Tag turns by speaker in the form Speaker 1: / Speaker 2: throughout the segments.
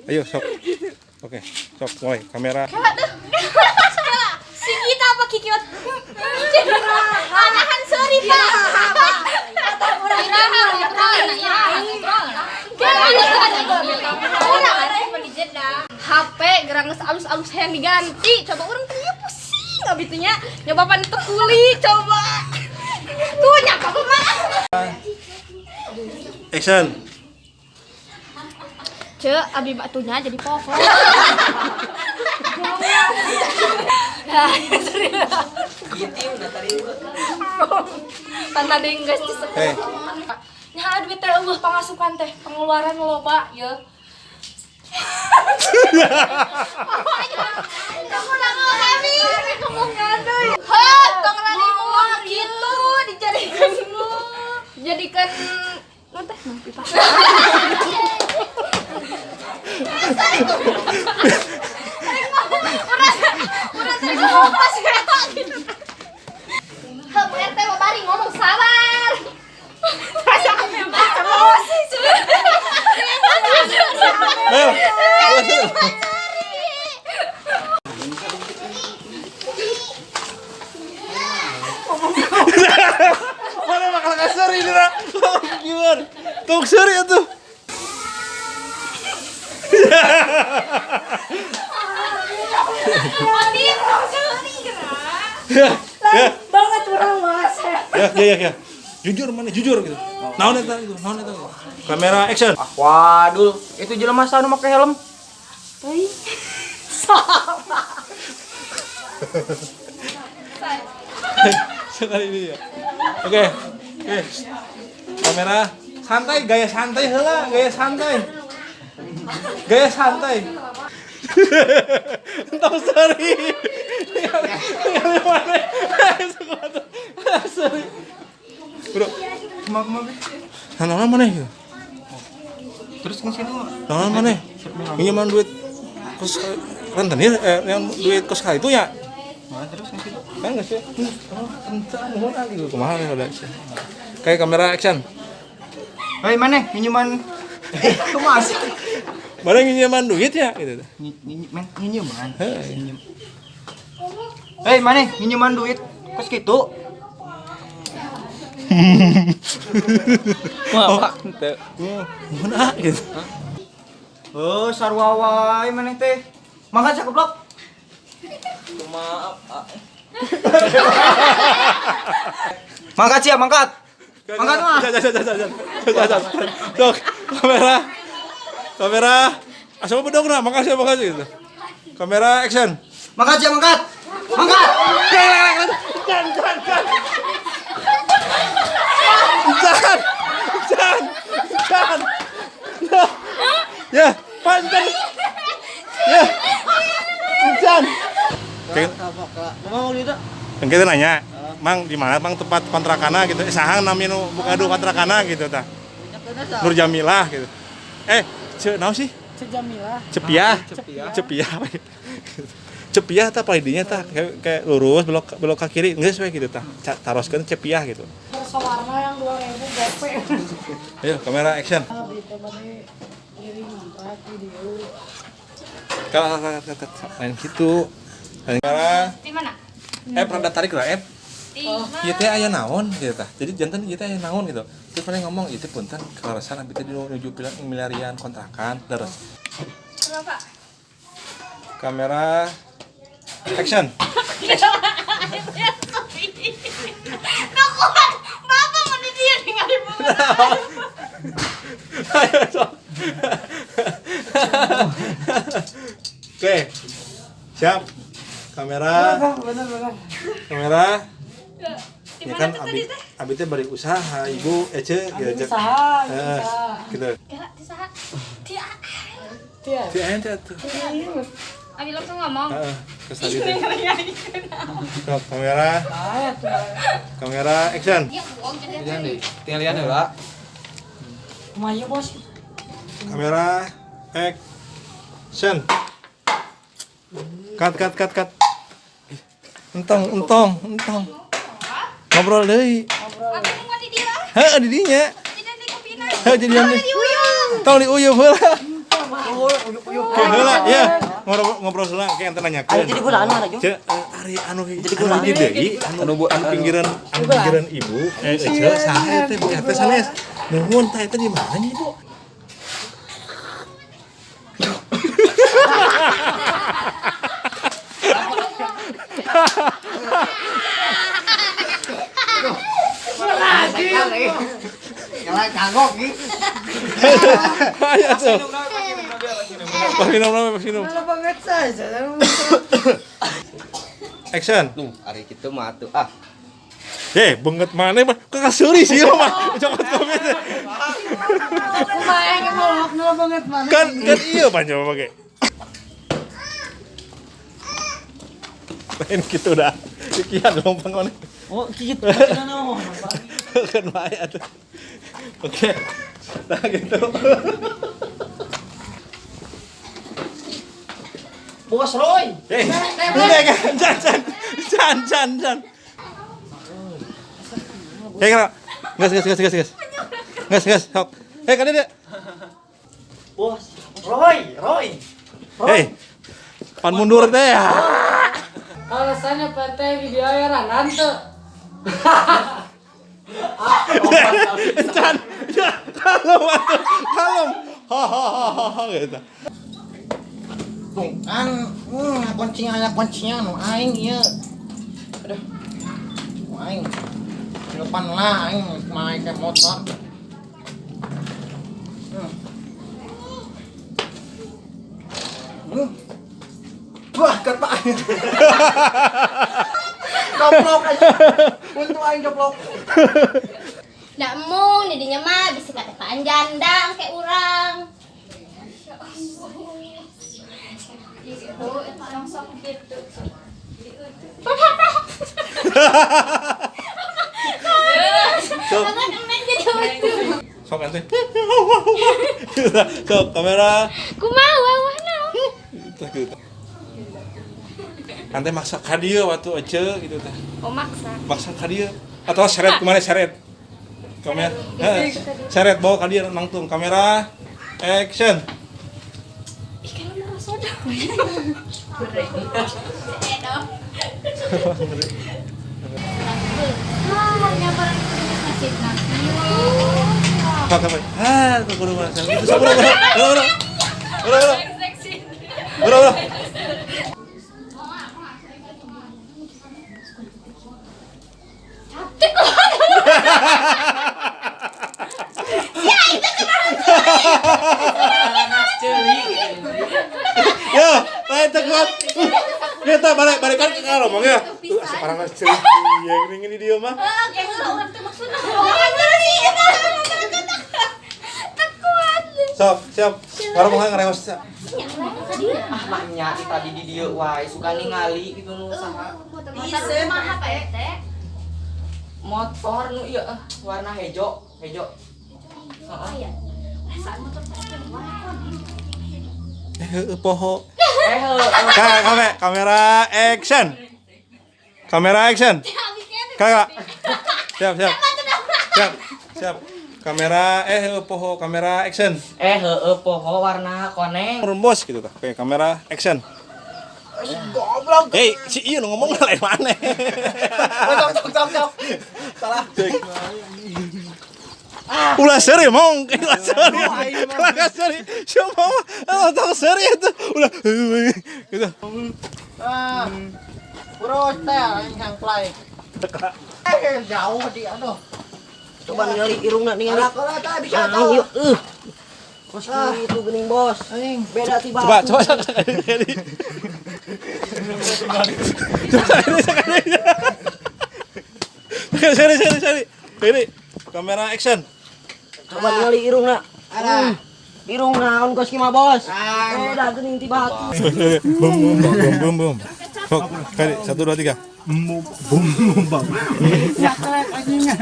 Speaker 1: Ayo sok. Oke, sok mulai kamera.
Speaker 2: Si kita apa kikiot? Alahan, sorry, Pak. Iraha ngobrol, iraha ngobrol. HP gerang geus alus-alus hayang diganti. Coba urang teh ieu pusing abi teh nya. Nyoba pan teu kuli coba. Tuh nya apa mah.
Speaker 1: Action.
Speaker 2: Ceu, abi batunya jadi pohon. Pan tadi geus disebut.
Speaker 1: Hei.
Speaker 2: Nah, duit teh eueuh pangasukan teh, pengeluaran loba ye. Kamu nangol kami, kamu ngandoi. Heh, tong lari ngomong gitu dijadikan dijadikan nu teh nu pipa. Urang teh ngomong pas gitu. Heh, Bu RT mau bari ngomong sabar. Emosi.
Speaker 1: Mel. Mana bakal kasar ini lah. Gimana? Tung seri atuh. Ya, ya.
Speaker 3: Banget orang mas.
Speaker 1: Ya, ya, ya, ya. Jujur mana? Jujur gitu. Naon eta itu? Naon eta? Kamera action.
Speaker 4: Ah, waduh, itu jelema saha nu make helm?
Speaker 1: Sekali ini ya. Oke. Oke. Kamera santai, gaya santai heula, gaya santai. Gaya santai. Entong sorry. Mana? Sorry. Bro,
Speaker 4: Kumaha kumaha?
Speaker 1: Nah, mana gitu?
Speaker 4: Terus nge situ.
Speaker 1: Nah, mana? Minjeman duit kos rentenir yang duit kos kali itu ya?
Speaker 4: Nah, terus nge situ.
Speaker 1: Kan nggak sih? Oh, entar nuhun ah gitu. Kumaha ya udah. Kayak kamera action.
Speaker 4: Hei, mana? Minjeman. Kumaha sih?
Speaker 1: Mana minjeman duit ya gitu.
Speaker 4: Minjeman.
Speaker 1: Hei.
Speaker 4: Minjem. Hei, mana? Minjeman duit kos kitu.
Speaker 1: Oh, henteu. Nuhun ah gitu.
Speaker 4: Oh, sarua wae maneh teh. Mangkat sia goblok.
Speaker 5: Kumaha?
Speaker 4: Mangkat sia, mangkat. Mangkat mah.
Speaker 1: Jangan, jangan, jangan, jangan. Jangan. Sok, kamera. Kamera. Asal bedog nah, makasih, makasih gitu. Kamera action.
Speaker 4: Mangkat sia, mangkat. Mangkat.
Speaker 1: Jangan, jangan, jangan. Jangan. Jangan. Jangan. Ya, panjang. Ya. Jangan. Kayak kan kita nanya, Mang di mana Mang tempat kontrakana gitu. Sahang nami nu buka du kontrakana gitu tah. Nur Jamilah gitu. Ce naon sih?
Speaker 3: Cejamilah.
Speaker 1: Cepiah. Cepiah. Cepiah tah paling dinya tah kayak lurus belok belok ke kiri geus we gitu tah. Taroskeun cepiah gitu.
Speaker 3: Bersawarna yang 2000 gope.
Speaker 1: Ayo kamera action.
Speaker 3: Abi teh bade ngirim ngontrak video.
Speaker 1: Kalau lain gitu. Lain kamera.
Speaker 2: Di mana?
Speaker 1: Rada tarik lah,
Speaker 2: Di mana?
Speaker 1: Ieu teh aya naon gitu tah. Jadi janten ieu teh aya naon gitu. Terus paling ngomong ieu teh punten kaleresan abi teh nuju miliarian kontrakan terus.
Speaker 2: Kenapa?
Speaker 1: Kamera action.
Speaker 2: Nuh kuat. Bapak mau di dia ningali
Speaker 1: Ayo sok. Oke. Siap. Kamera.
Speaker 3: Bener bener.
Speaker 1: Kamera.
Speaker 2: Di
Speaker 1: Ya
Speaker 2: mana
Speaker 1: kan
Speaker 2: tuh
Speaker 1: abi
Speaker 2: tadi teh?
Speaker 1: abi teh bari usaha ibu ece
Speaker 3: Abi
Speaker 1: gitu.
Speaker 3: usaha, ibu
Speaker 1: Eh,
Speaker 3: usaha.
Speaker 1: gitu.
Speaker 2: Kela di saha? Di
Speaker 3: Tia.
Speaker 1: Ti aya teh atuh.
Speaker 2: Abi langsung ngomong.
Speaker 1: Heeh, terus tadi teh. Sok, kamera. Kamera action.
Speaker 2: Dia bohong jadi.
Speaker 5: Jangan deh, tinggal lihat heula.
Speaker 3: Kumaha bos?
Speaker 1: Kamera action. Cut cut cut cut. Entong entong entong. Ngobrol deui.
Speaker 2: Abi mau di dia.
Speaker 1: Heeh di dinya.
Speaker 2: Jadi di kupina.
Speaker 1: Heuh jadi anu.
Speaker 2: Di uyuh.
Speaker 1: Tong diuyuh heula. Oke, heula ya. Ngobrol heula kayak ente nanyakeun.
Speaker 6: Ayo jadi gulaan mana, Jung?
Speaker 1: Ceu, ari anu anu deui, anu anu pinggiran ibu, ceu saha teh Bu RT sanes. Nuhun tah eta di mana nya Ibu?
Speaker 4: Nyala kagok gi.
Speaker 1: Ayo tuh. Pas minum, pas minum.
Speaker 3: Malah banget saja.
Speaker 1: Action.
Speaker 5: Tuh, ari kitu mah atuh ah.
Speaker 1: Eh, banget mana mah kakak suri sih mah. Cokot kopi teh.
Speaker 3: Kumaha yang ngelok banget mana?
Speaker 1: Kan kan iya pan coba pakai. Lain gitu dah. Kikian lompang mana.
Speaker 6: Oh, gitu.
Speaker 1: Kan bae atuh. Oke. Nah gitu.
Speaker 6: Bos Roy.
Speaker 1: Eh, udah kan, jan. Eh, kena. Gas. Gas, sok. Eh, kali dia.
Speaker 6: Bos Roy, Roy.
Speaker 1: Hei. Pan mundur teh ya.
Speaker 3: Alasannya PT video ranan tuh.
Speaker 1: Can, ya, kalem atuh, kalem. Ha ha ha ha ha gitu.
Speaker 4: Tuh kan, kuncinya nu aing ieu. Aduh. Nu aing. Depan lah aing main ke motor. Wah, kata aing. Goblok aja. Untuk aing goblok.
Speaker 2: Ndak mung didinya mah bisa katepaan janda kayak urang.
Speaker 1: Sok ente. Sok kamera.
Speaker 2: Kumaha wah naon.
Speaker 1: Gitu. Ante maksa ka dieu waktu ece gitu teh.
Speaker 2: Oh maksa.
Speaker 1: Maksa ka dieu atau seret kemana seret? Kamera. Seret bawa ka dieu nangtung kamera. Action.
Speaker 2: Ikan marah soda.
Speaker 1: Ah, kudu merasa. Itu sok bro. Bro. Bro. Bro. Bro. Yo, lain teu kuat. Kita balik balikan ke ngomong ya. Sekarang ceurik ieu geuning di dieu mah. Sok, siap. Sekarang mau ngarewos.
Speaker 5: Ah, maknya tadi di dieu wae suka ningali gitu nu saha.
Speaker 2: Kumaha Pak RT?
Speaker 5: Motor nu ieu warna hejo, hejo.
Speaker 2: Heeh. Perasaan motor teh warna kuning.
Speaker 1: Eh, poho. Kamera action. Kamera action. Kakak. Siap, siap. Siap, siap. Kamera poho, kamera action.
Speaker 5: Poho warna koneng.
Speaker 1: Rembos gitu tah. Oke, kamera action.
Speaker 4: Goblok.
Speaker 1: Hei, si ieu nu ngomong lain maneh.
Speaker 4: Tok. Salah.
Speaker 1: Ulah seuri mong, ulah seuri. Ulah seuri. Siapa mah tong seuri itu. Ulah gitu.
Speaker 4: Ah. Urus teh aing sangplay. Jauh di aduh.
Speaker 6: Coba ningali irungna ningali.
Speaker 4: Alah tah bisa
Speaker 6: tah. Bos itu geuning bos. Beda tiba.
Speaker 1: Coba sekali. Coba sekali. Sekali. Ini kamera action.
Speaker 6: Coba ningali irungna.
Speaker 4: Alah.
Speaker 6: Irung naon kos ki mah bos. Beda geuning ti batu.
Speaker 1: Bum bum bum bum bum. Sok, kali 1 2 3. Bum bum bum.
Speaker 3: Nyaklek anjingnya.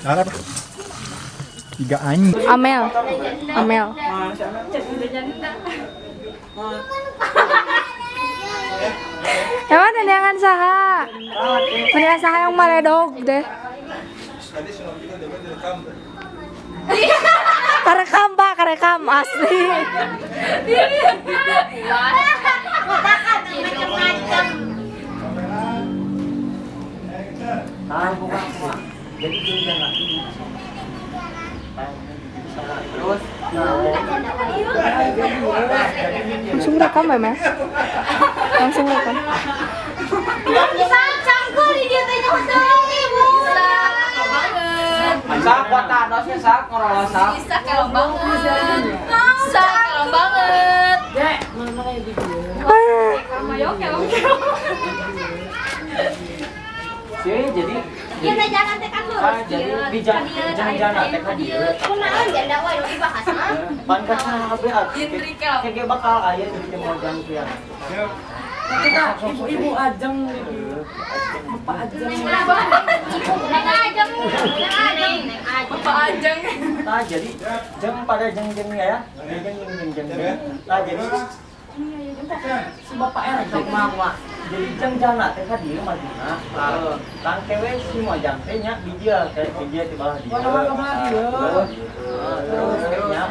Speaker 4: Apa? Tiga anjing.
Speaker 2: Amel. Amel. Emang neneangan saha? Neneangan saha yang maledog deh.
Speaker 1: Tadi sebelum kita direkam.
Speaker 3: Karekam, Pak, karekam asli.
Speaker 2: Macam-macam.
Speaker 6: Jadi jangan lagi. Terus
Speaker 3: Langsung rekam ya, Mas? Langsung rekam.
Speaker 2: Bisa cangkul di dia teh ibu.
Speaker 5: Sak kuat nosnya sak ngorol sak.
Speaker 2: Bisa kalau banget. Bisa kalau banget.
Speaker 3: Dek, mana kayak video?
Speaker 5: Sih, jadi
Speaker 2: Iya teh jalan teh kan lurus.
Speaker 5: Jadi di jalan teh kan dieu.
Speaker 2: Kunaon janda wae nu dibahas mah.
Speaker 6: Pan kabeh kayak bakal aya jadi mojang kieu.
Speaker 3: Kita ibu-ibu Ajeng gitu. Bapak Ajeng.
Speaker 2: Neng Ajeng, Neng Ajeng, Neng Ajeng.
Speaker 3: Bapak Ajeng.
Speaker 6: Nah, jadi jeng pada jeng-jeng ya. Jeng jeng jeng jeng. Nah, jadi
Speaker 3: si Bapak R
Speaker 6: kumaha. Jadi jeng jana teh ka dieu majuna. Tang kewe si mojang teh nya di dieu, teh di dieu di bawah dieu. Terus nya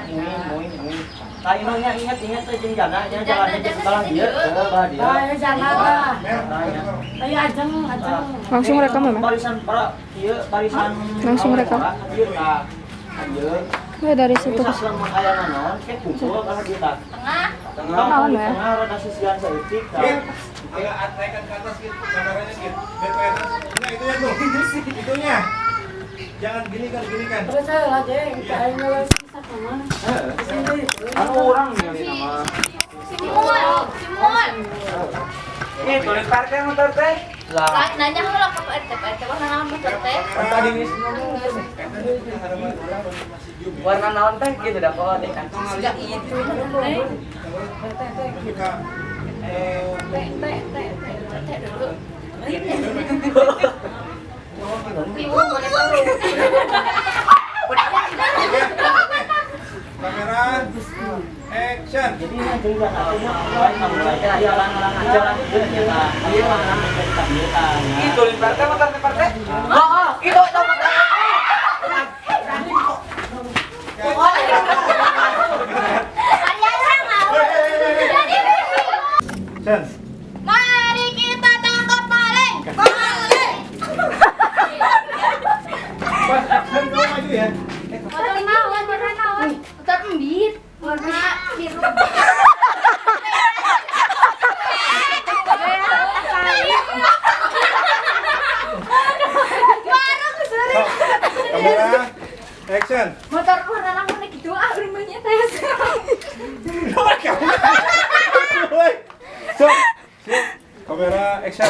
Speaker 6: muin muin. Tah nya ingat-ingat teh jeung jana nya jalannya di belah dieu, belah dieu.
Speaker 3: Tah jana tah. Tah Ajeng, Ajeng. Langsung rekam ya, Mas?
Speaker 6: Barisan para ieu barisan
Speaker 3: langsung rekam.
Speaker 6: Ieu tah. Ieu.
Speaker 3: Ya dari situ.
Speaker 6: Selama aya naon ke kumpul ka dieu tah.
Speaker 2: Tengah.
Speaker 6: Tengah. Tengah rada sisian saeutik tah.
Speaker 1: Agak naikkan ke atas gitu, kameranya gitu. Biar kelihatan. Nah, itunya tuh. Itunya. Jangan gini kan, gini kan.
Speaker 3: Terus saya lah, Jeng. Kita ayo ngelos bisa kemana?
Speaker 5: Anu urang ningali nama.
Speaker 2: Si Mul, si Mul.
Speaker 5: Eh, tulis parkir motor teh. Lah.
Speaker 2: Nanya heula ka Pak RT, Pak RT warna naon motor teh?
Speaker 5: Kan tadi geus ngomong. Warna naon teh gitu dah kok deh kan.
Speaker 3: Sudah itu. Teh teh teh
Speaker 2: teh dulu. Ibu boleh tahu.
Speaker 1: Kamera action.
Speaker 6: Jadi ini jeung jana teh jalan jalan jalan.
Speaker 5: Itu tulis parkir motor teh parkir. Heeh, itu itu motor.
Speaker 2: Mari kita tangkap maling. Maling.
Speaker 1: Pas action kamu maju ya.
Speaker 2: Motor naon, motor naon. Motor embit, warna biru.
Speaker 1: Kamera action.
Speaker 2: Motor warna naon gitu ah rumahnya teh.
Speaker 1: Stop. Kamera action.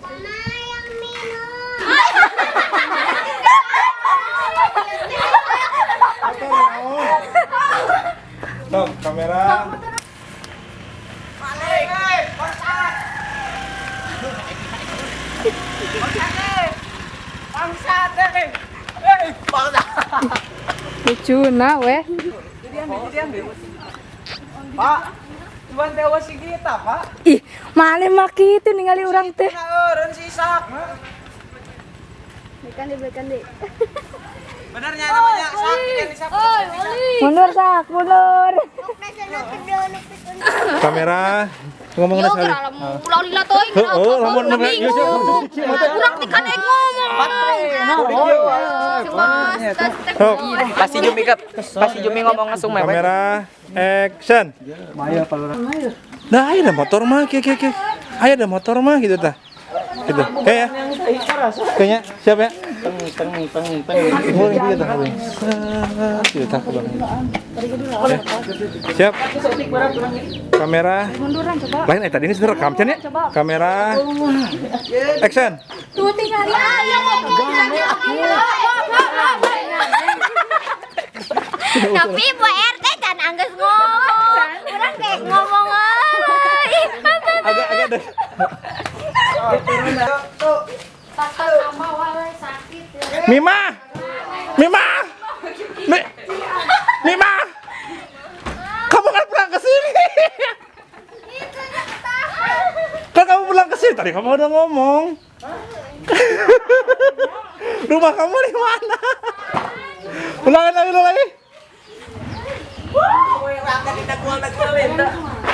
Speaker 2: Mama yang minum.
Speaker 1: Stop, kamera.
Speaker 3: Lucu nah weh.
Speaker 5: Pak, cuman tewas si kita, Pak.
Speaker 3: Ih, maling mah kitu ningali urang teh.
Speaker 5: Eureun si Isak.
Speaker 2: Balikan deh,
Speaker 5: Benernya namanya Sak, ikan Isak.
Speaker 3: Mundur Sak, mundur.
Speaker 1: Kamera ngomong sekali.
Speaker 2: Ulah lila teuing.
Speaker 1: Heeh, lamun
Speaker 2: bingung. Urang ti kan ngomong.
Speaker 5: Pasti Jumi ke, pasti Jumi ngomong langsung mewek.
Speaker 1: Kamera action. Nah, ayo ada motor mah, kieu kieu kieu. Ayo ada motor mah gitu tah. Gitu. Kayak ya. Kayaknya siap ya?
Speaker 6: Teng teng teng teng.
Speaker 1: Boleh gitu tah. Gitu tah. Siap. Kamera. Lain tadi ini sudah rekam ya? Kamera. Action.
Speaker 2: Tuh tinggal ayo Tapi Bu RT kan angges ngomong. Urang kayak ngomong euy.
Speaker 1: Agak-agak deh. Mima. Mima. Mima. Kamu kan pulang ke sini. Kan kamu pulang ke sini tadi kamu udah ngomong. Rumah kamu di mana? Ulangan lagi, ulang lagi.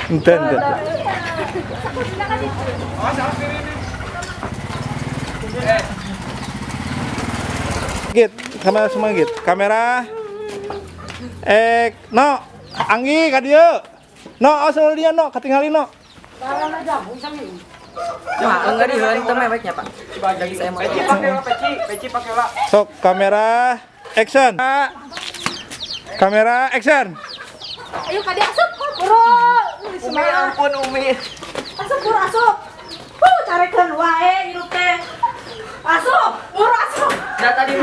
Speaker 1: Ente, ente. Git, sama semua git. Kamera. No, Anggi ka dieu. No, awas dia no, ketinggalin no.
Speaker 5: Cuma enggak di teu meweknya, Pak. Lagi saya mau.
Speaker 4: Peci pakai lah, peci, peci pakai lah.
Speaker 1: Sok, kamera action. Kamera action.
Speaker 3: Ayo kadi asup, bro.
Speaker 5: Umi ampun Umi.
Speaker 3: Asup buru asup. Carekeun wae hirup teh. Asup, buru asup.
Speaker 5: Da tadi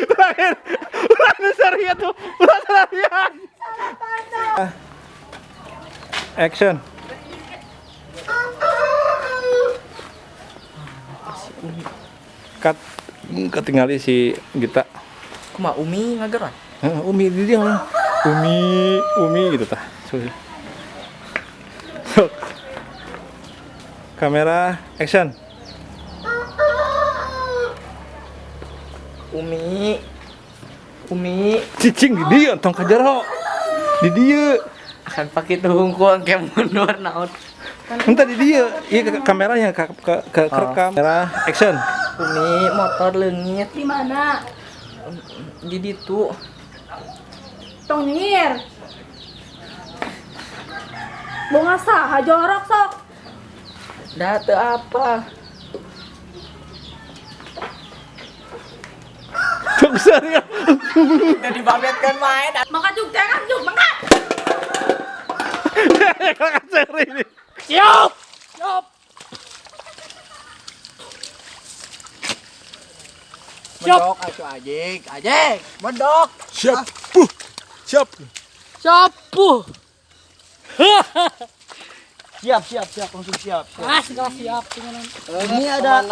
Speaker 1: Terakhir. Ulah serius tuh. Ulah serius. Action. Kat ketinggali si Gita.
Speaker 5: Kumaha Umi ngageran?
Speaker 1: Heeh, Umi di dia ngomong. Umi, Umi gitu tah. Sok. Kamera action.
Speaker 5: Umi. Umi
Speaker 1: Cicing di dieu tong ka jero. Di dieu.
Speaker 5: akan pakai hungkul engke mundur naon.
Speaker 1: Entah di dieu, ieu ke kameranya ke rekam. Kamera action.
Speaker 5: Umi motor leungit
Speaker 3: Di mana?
Speaker 5: di ditu.
Speaker 3: Tong nyengir. Bonga saha jorok sok.
Speaker 5: Da teu apa.
Speaker 1: Sok serius.
Speaker 5: Udah dibabetkeun wae.
Speaker 3: Maka juk jangan juk mangga.
Speaker 1: Kakak seri ini.
Speaker 5: Siap. Siap.
Speaker 4: Medok atuh ajik, ajik, medok.
Speaker 1: Siap. Puh. Siap.
Speaker 7: Sapu.
Speaker 4: Siap, siap, siap, langsung siap. Siap.
Speaker 7: Ah, segala siap.
Speaker 4: Ini ada.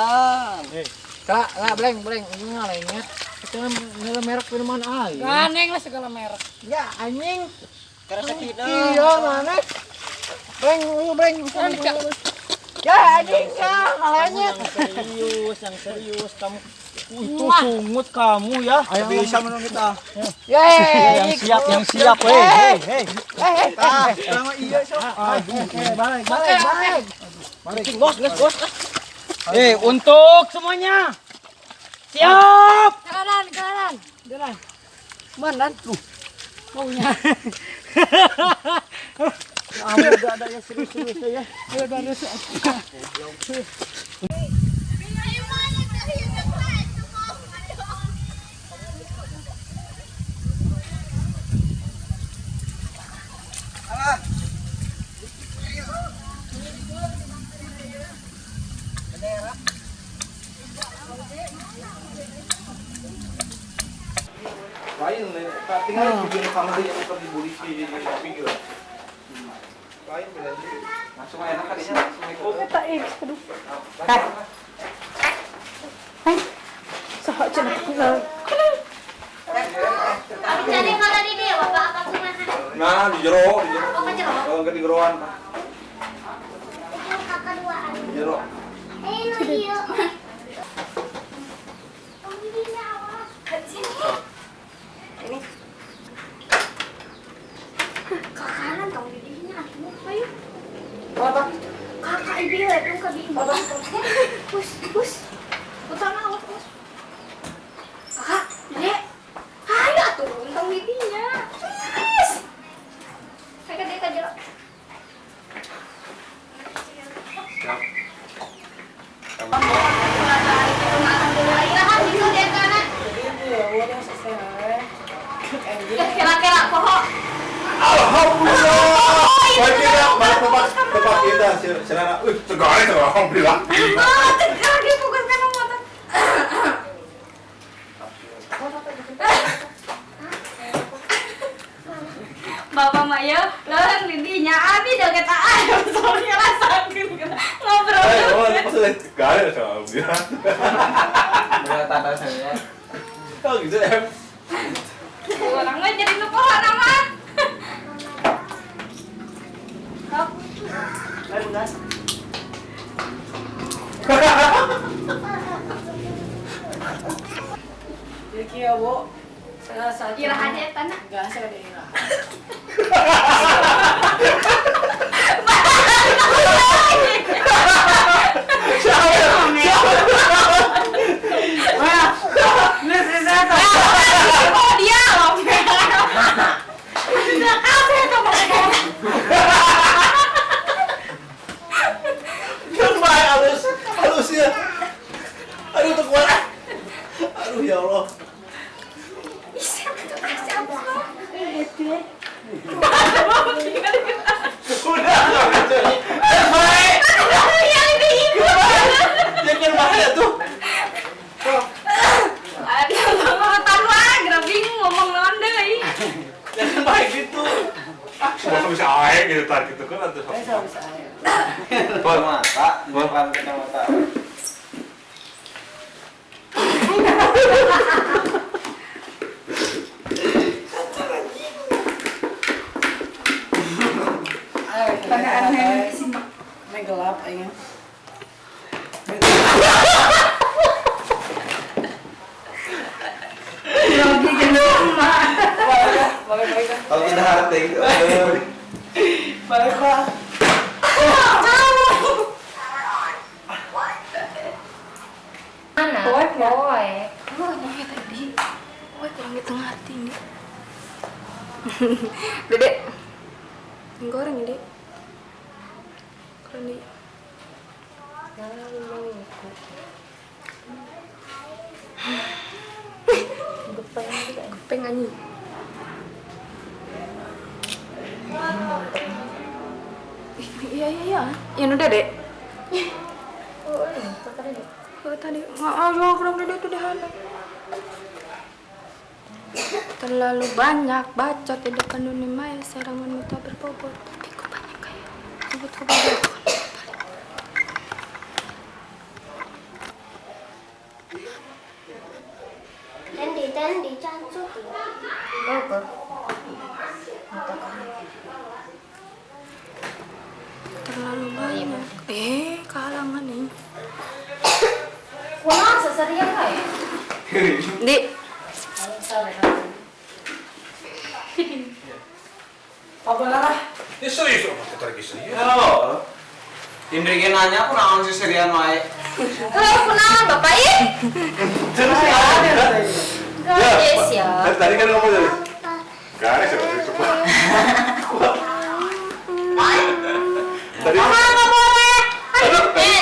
Speaker 6: Kala, lah bleng, bleng, ini ngalengnya. Itu nggak merek minuman aing.
Speaker 7: Ganeng lah segala merek.
Speaker 6: Ya anjing.
Speaker 4: Karena
Speaker 6: Iya mana? Bleng, lu bleng. Ya anjing ya, ngalengnya.
Speaker 4: Serius, yang serius kamu. Itu sungut kamu ya. Bisa menurut kita.
Speaker 6: Yeay.
Speaker 4: Yang siap, yang siap, hei, hei, hei. Ah, selama iya sok. Aduh,
Speaker 6: Balik, balik, balik.
Speaker 4: Bos, bos, bos. Untuk semuanya. Siap.
Speaker 7: Kanan, kanan. Jalan. Mana? Lu. Maunya.
Speaker 4: Kamu udah ada yang serius-serius ya.
Speaker 7: Ayo baru.
Speaker 1: Lain, tinggal video kamu yang dibully si pinggir. Lain beda sih.
Speaker 5: Langsung enak kan ya, langsung ikut.
Speaker 3: Eta ih, aduh. Saha cenah kenal.
Speaker 2: Abi cari mana di dia, Bapak apa kumaha?
Speaker 1: Nah, di jero, di jero.
Speaker 2: Oh, ke jero.
Speaker 1: Oh, enggak di jeroan.
Speaker 2: Itu kakak duaan.
Speaker 1: Di jero.
Speaker 2: Eh, lu ieu. Oh, ini awas. Sini. Ini. Ke kanan tong di dinya atuh. Ayo. Apa? Kakak ieu dong ka dieu. Hus, hus. Utama awas, hus. Kakak, Dek. Ayo atuh tong di dinya. Please. Kakak dia ka jero. Kira-kira poho.
Speaker 1: Alhamdulillah. Baik kita, tempat kita selana. Tegar itu alhamdulillah.
Speaker 2: Ah, tegar dia fokus kan motor. Bapak mah ya, leung di dinya abi deket aya soalnya rasakeun ngobrol.
Speaker 1: Oh, maksudnya tegar itu alhamdulillah.
Speaker 5: Udah tanda saya.
Speaker 1: Oh, gitu ya.
Speaker 2: Orang mah jadi nu poho nama. Kok
Speaker 6: Ya kieu, Bu.
Speaker 2: Irahannya eta na.
Speaker 7: Enggak, saya ada irahan.
Speaker 2: Oh dia loh.
Speaker 1: Halus, halusnya. Aduh terkuat. Aduh ya Allah. Udah, baik. Jangan bahaya tuh.
Speaker 2: Aduh, bingung ngomong naon deui.
Speaker 1: Jangan baik gitu. Semua bisa ae gitu tar gitu kan atuh.
Speaker 7: Bisa ae.
Speaker 6: Mata, bukan kacamata.
Speaker 7: Aneh aneh gelap aja.
Speaker 6: Kalau kita harap deh gitu.
Speaker 7: Balik lah.
Speaker 2: Mana?
Speaker 7: Poek ya?
Speaker 2: Poek. Oh, ini tadi. Poek kurang di tengah hati ini. Dede. Goreng ini. Kurang di. Gepeng anjing. Iya. Ya udah, Dek.
Speaker 8: Oh, ini tadi.
Speaker 2: Oh, tadi. Maaf, kurang Dede tuh dahana. Terlalu banyak bacot di depan dunia maya, serangan mata berbobot. Tapi kok banyak kayak sebut kepada
Speaker 8: Tendi cancu. Bogor.
Speaker 2: Terlalu banyak. Kehalangan nih.
Speaker 8: Kunaon seserian kae?
Speaker 2: Di.
Speaker 7: Apa lah?
Speaker 1: Ini serius apa kita lagi serius?
Speaker 6: Halo. Indri ge nanya kunaon seserian wae.
Speaker 8: Heuh, kunaon Bapak ih?
Speaker 1: Terus ya.
Speaker 8: Yes ya.
Speaker 1: Tadi kan ngomong tadi. Guys, coba. Tadi
Speaker 8: nggak boleh.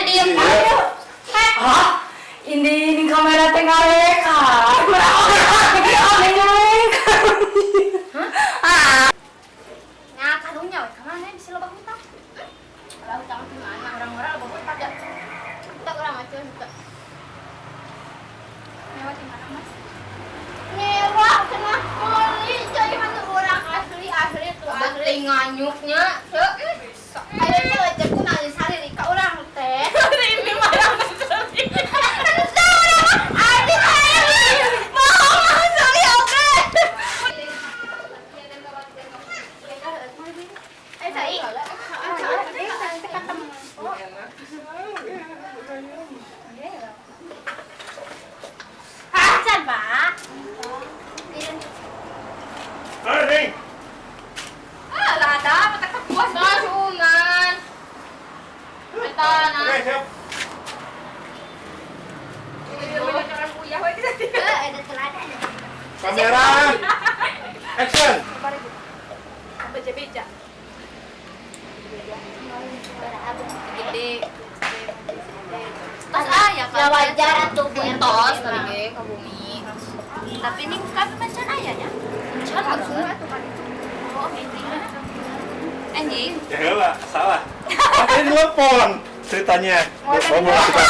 Speaker 8: Diem ayo.
Speaker 3: Hah? Ini kamera teh ngareka.
Speaker 2: Nah, karunya we kamana bisa loba hutang. Kalau hutang di mana orang-orang loba hutang ya. Hutang urang mah cuy. Nyewa di mana, Mas?
Speaker 8: Nyewa cenah meuli coy mah urang asli tuh asli.
Speaker 2: Penting nganyuknya, ceu.
Speaker 8: Bisa. Ayo teh cek ku nangis hari ka urang teh.
Speaker 2: Ini mah yang seri.
Speaker 8: Henteu urang mah adi hari. Bohong mah seri oke.
Speaker 2: Eh, sai.
Speaker 8: Acan, Pak.
Speaker 1: Hei.
Speaker 2: Ah, lah ada petak puas lasungan. Eta na.
Speaker 1: Oke, siap.
Speaker 8: Ada teladan.
Speaker 1: Kamera. Action.
Speaker 2: Beja-beja. Gede. Tos ah ya
Speaker 8: Ya wajar atuh Bu
Speaker 2: tos tadi ge ka bumi. Tapi ini kan macan aya nya. Macan langsung atuh kan itu. Oh, anjing.
Speaker 1: Ya heula, salah. Tadi nelpon ceritanya. Oh, mau kita.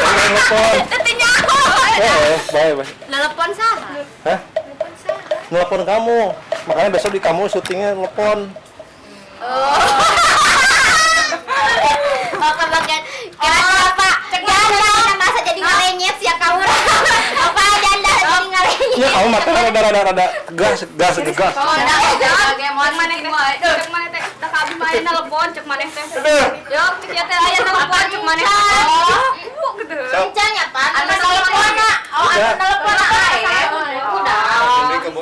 Speaker 1: Tadi nelpon.
Speaker 2: Teu nyaho.
Speaker 1: Bye, bye.
Speaker 2: Nelpon saha?
Speaker 1: Hah?
Speaker 2: Nelpon saha?
Speaker 1: Nelpon kamu. Makanya besok di kamu syutingnya nelpon.
Speaker 2: Oh.
Speaker 8: Oh, kebagian. Kira apa? Janda masa jadi ngalenyet ya kamu. Apa janda jadi ngalenyet?
Speaker 1: Ya kamu mata rada-rada gas gas gas.
Speaker 2: Oh, dah ge moal maneh teh. Cek maneh teh, da ka abi mah aya nelpon cek maneh teh. Yo, cek ieu teh aya nelpon cek maneh. Oh, gitu.
Speaker 8: Encan ya, Pak. Anu nelpon. Oh, anu nelpon ae.
Speaker 2: Udah.
Speaker 1: Ini kamu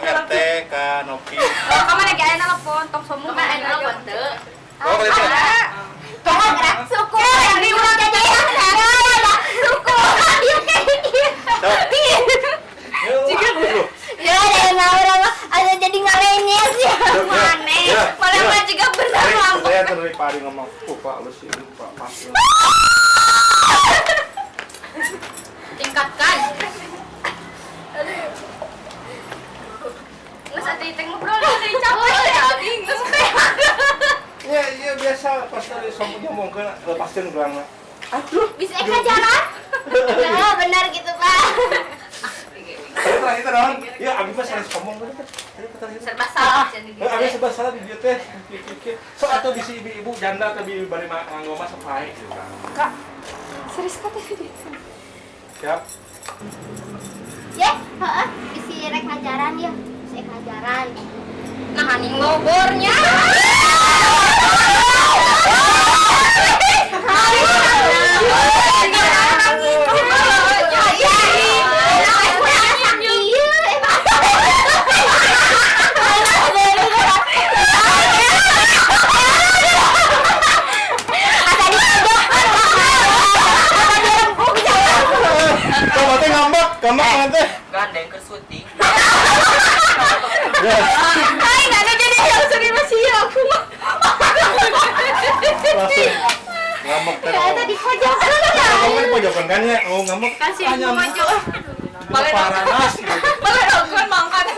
Speaker 1: Lepaskeun gelangna. Aduh.
Speaker 8: Bisa eka jalan? Ya, benar gitu, Pak.
Speaker 1: Terakhir itu naon? Ya abi mah sanes ngomong tadi.
Speaker 2: Serba salah.
Speaker 1: Abi serba salah di dieu teh. So atau bisi ibu-ibu janda atau ibu bari nganggo mah sok pae gitu.
Speaker 3: Kak. Serius kok teh gitu.
Speaker 1: Siap.
Speaker 8: Ya, heeh, bisi rek ngajaran ya. Bisi ngajaran.
Speaker 2: Nah, aning ngobornya.
Speaker 5: Gandeng ke syuting.
Speaker 2: Hai, nggak ada jadi yang sering masih aku mah.
Speaker 1: Ngambek teh.
Speaker 8: Ya, di pojokan.
Speaker 1: Kamu di pojokan kan ya? Oh, ngambek.
Speaker 2: Kasih maju.
Speaker 1: Paranas.
Speaker 3: Boleh dong, kan mangkan.
Speaker 2: Neng,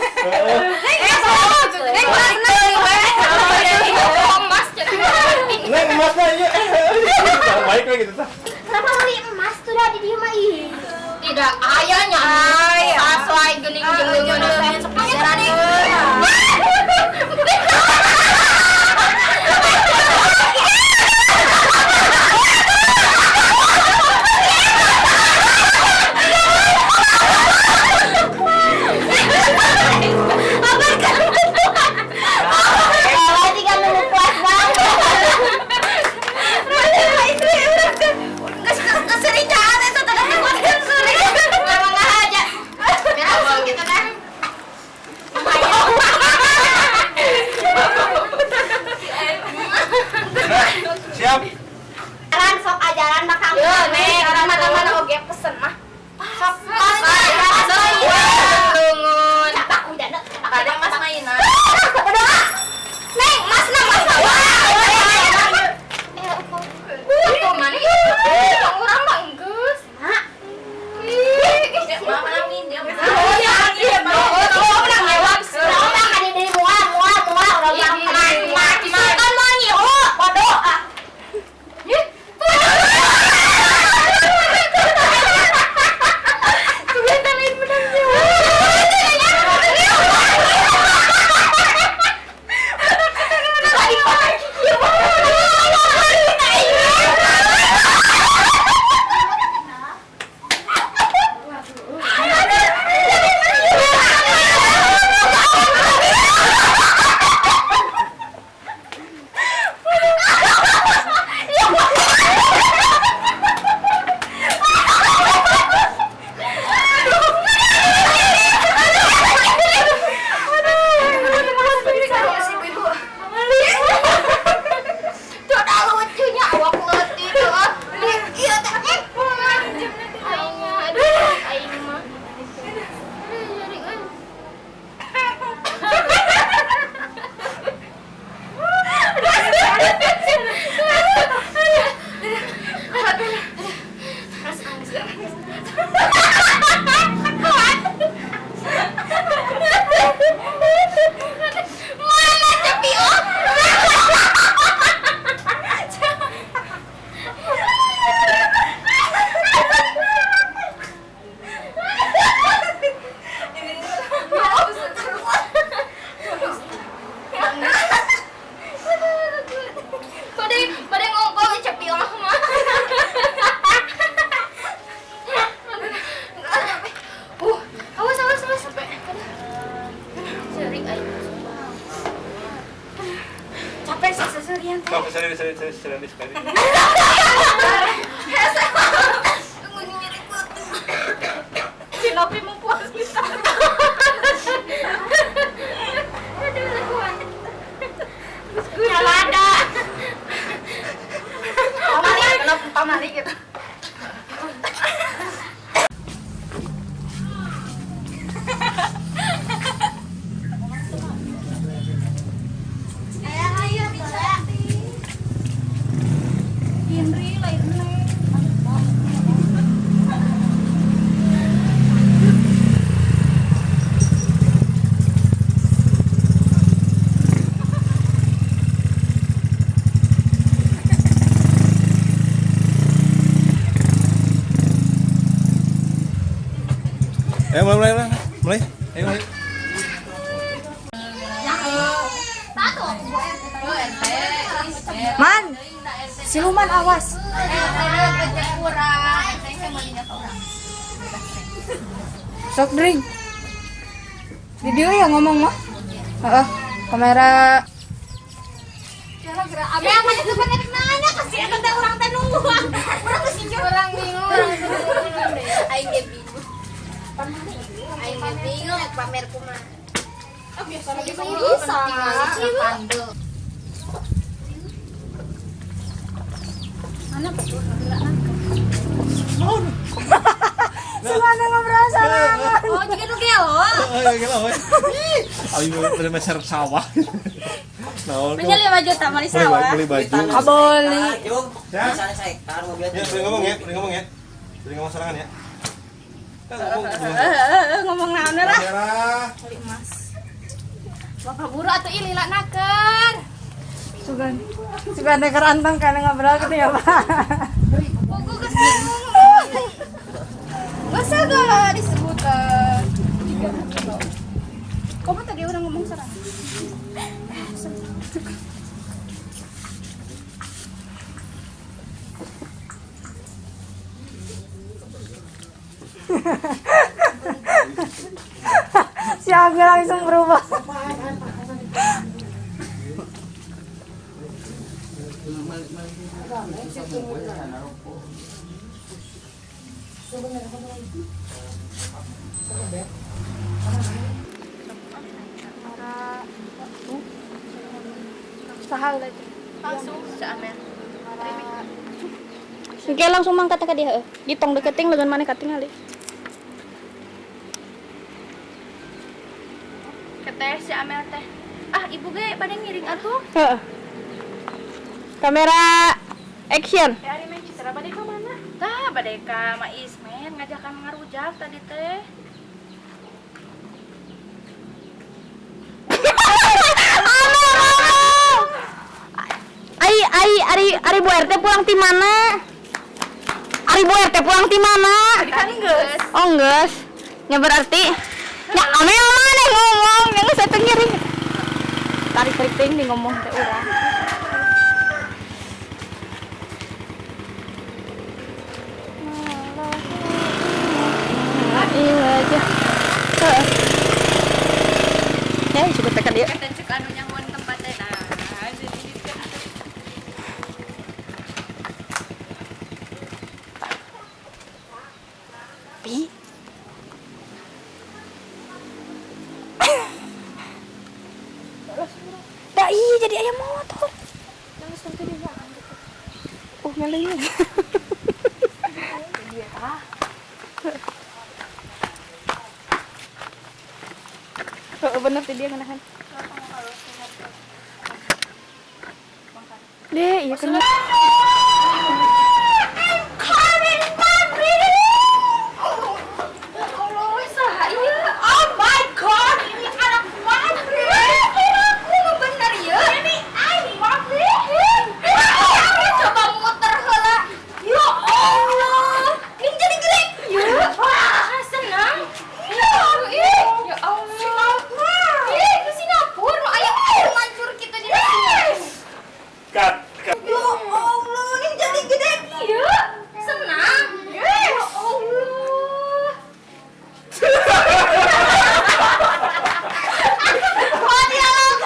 Speaker 2: emas.
Speaker 1: Neng emas lah iya. Baik lah gitu tah.
Speaker 8: Kenapa beli emas tuh dah di dia mah ih.
Speaker 2: Tidak ayahnya. Sesuai gening jeung leungeun
Speaker 1: Siap.
Speaker 8: Ajaran sok ajaran mah kamu.
Speaker 2: Yo, Neng, mana-mana oge pesen mah. Sok pas.
Speaker 8: Capak udah deh.
Speaker 2: Ada mas mainan.
Speaker 8: Neng, mas na mas na.
Speaker 2: Tuh mana? Urang mah enggeus.
Speaker 8: Mak.
Speaker 2: Ih, mama minjem. Iya, menang jawab.
Speaker 8: Urang mah di mual mual mual urang mah. Kan mau nyiu, bodoh ah.
Speaker 1: Sekali.
Speaker 3: Si Novi mau puas bisa.
Speaker 8: Ada.
Speaker 3: Pamali gitu.
Speaker 8: Ayo bisa.
Speaker 3: Indri lain.
Speaker 1: Ayo mulai mulai mulai. Ayo mulai.
Speaker 3: Man, siluman awas. Sok drink. Video ya ngomong mah. Heeh, kamera.
Speaker 8: Ya, mana tuh pengen nanya kasih eta teh urang teh nungguan. Urang geus urang bingung. Aing ge bingung. Aing ge bingung pamer kumaha. Oh, biasa bisa.
Speaker 2: Mana betul?
Speaker 3: Semana ngobrol sama.
Speaker 8: Oh, juga nu gelo.
Speaker 1: Oh, ya gelo we. Abi beli meser sawah. Naon?
Speaker 2: Menyel 5 juta mali sawah.
Speaker 1: Beli baju.
Speaker 3: Kaboli.
Speaker 1: Ya.
Speaker 5: Misalnya sehektar mobilnya.
Speaker 1: Ya, boleh ngomong ya, boleh ngomong ya. Boleh ngomong serangan ya.
Speaker 3: Ngomong naon lah.
Speaker 1: Kamera.
Speaker 2: Bapak buru atuh ih lila naker.
Speaker 3: Sugan. Sugan teh kerantang kana ngobrol gitu ya, Pak.
Speaker 2: Pugu geus bingung. Masa gak disebut kamu tadi udah ngomong serang.
Speaker 3: Si Aga langsung berubah.
Speaker 2: Langsung seamen.
Speaker 8: Oke, langsung mangkat ka dia heuh. Ditong deketing leungeun maneh katingali.
Speaker 2: Keteh si Amel teh. Ah, ibu ge bade ngiring atuh.
Speaker 8: Heeh. Kamera action.
Speaker 2: Eh, ari main Citra bade ka mana? Tah, bade ka Ma Ismen ngajakan ngarujak tadi teh.
Speaker 8: Ai ai ari ari Bu RT pulang ti mana? Ari Bu RT pulang ti mana?
Speaker 2: Kan geus.
Speaker 8: Oh, geus. Nya berarti nya Amel mana ngomong, nya geus atuh ngiring. Tarik-tarik teuing di ngomong teh urang. Iya aja. Heeh. Ya, cukup tekan dia.
Speaker 2: Kata cek anu nyangon tempatnya nah. Jadi gitu.
Speaker 8: Pi. Dah iya jadi ayam motor. Oh, melenya. Oh, bener tuh dia ngenahan. Deh, iya kena.
Speaker 2: Oh my god, ini anak pabrik. Aku bener ya. Ini aing pabrik. Coba muter heula. Ya Allah, ini jadi gede. Ya, wah, senang. Ya Allah. Ya Allah. Ih, ke Singapura nu aya air mancur kitu di sini.
Speaker 1: Cut. Cut.
Speaker 2: Ya Allah, ini jadi gede kieu. Senang. Ya Allah. Oh, dialog.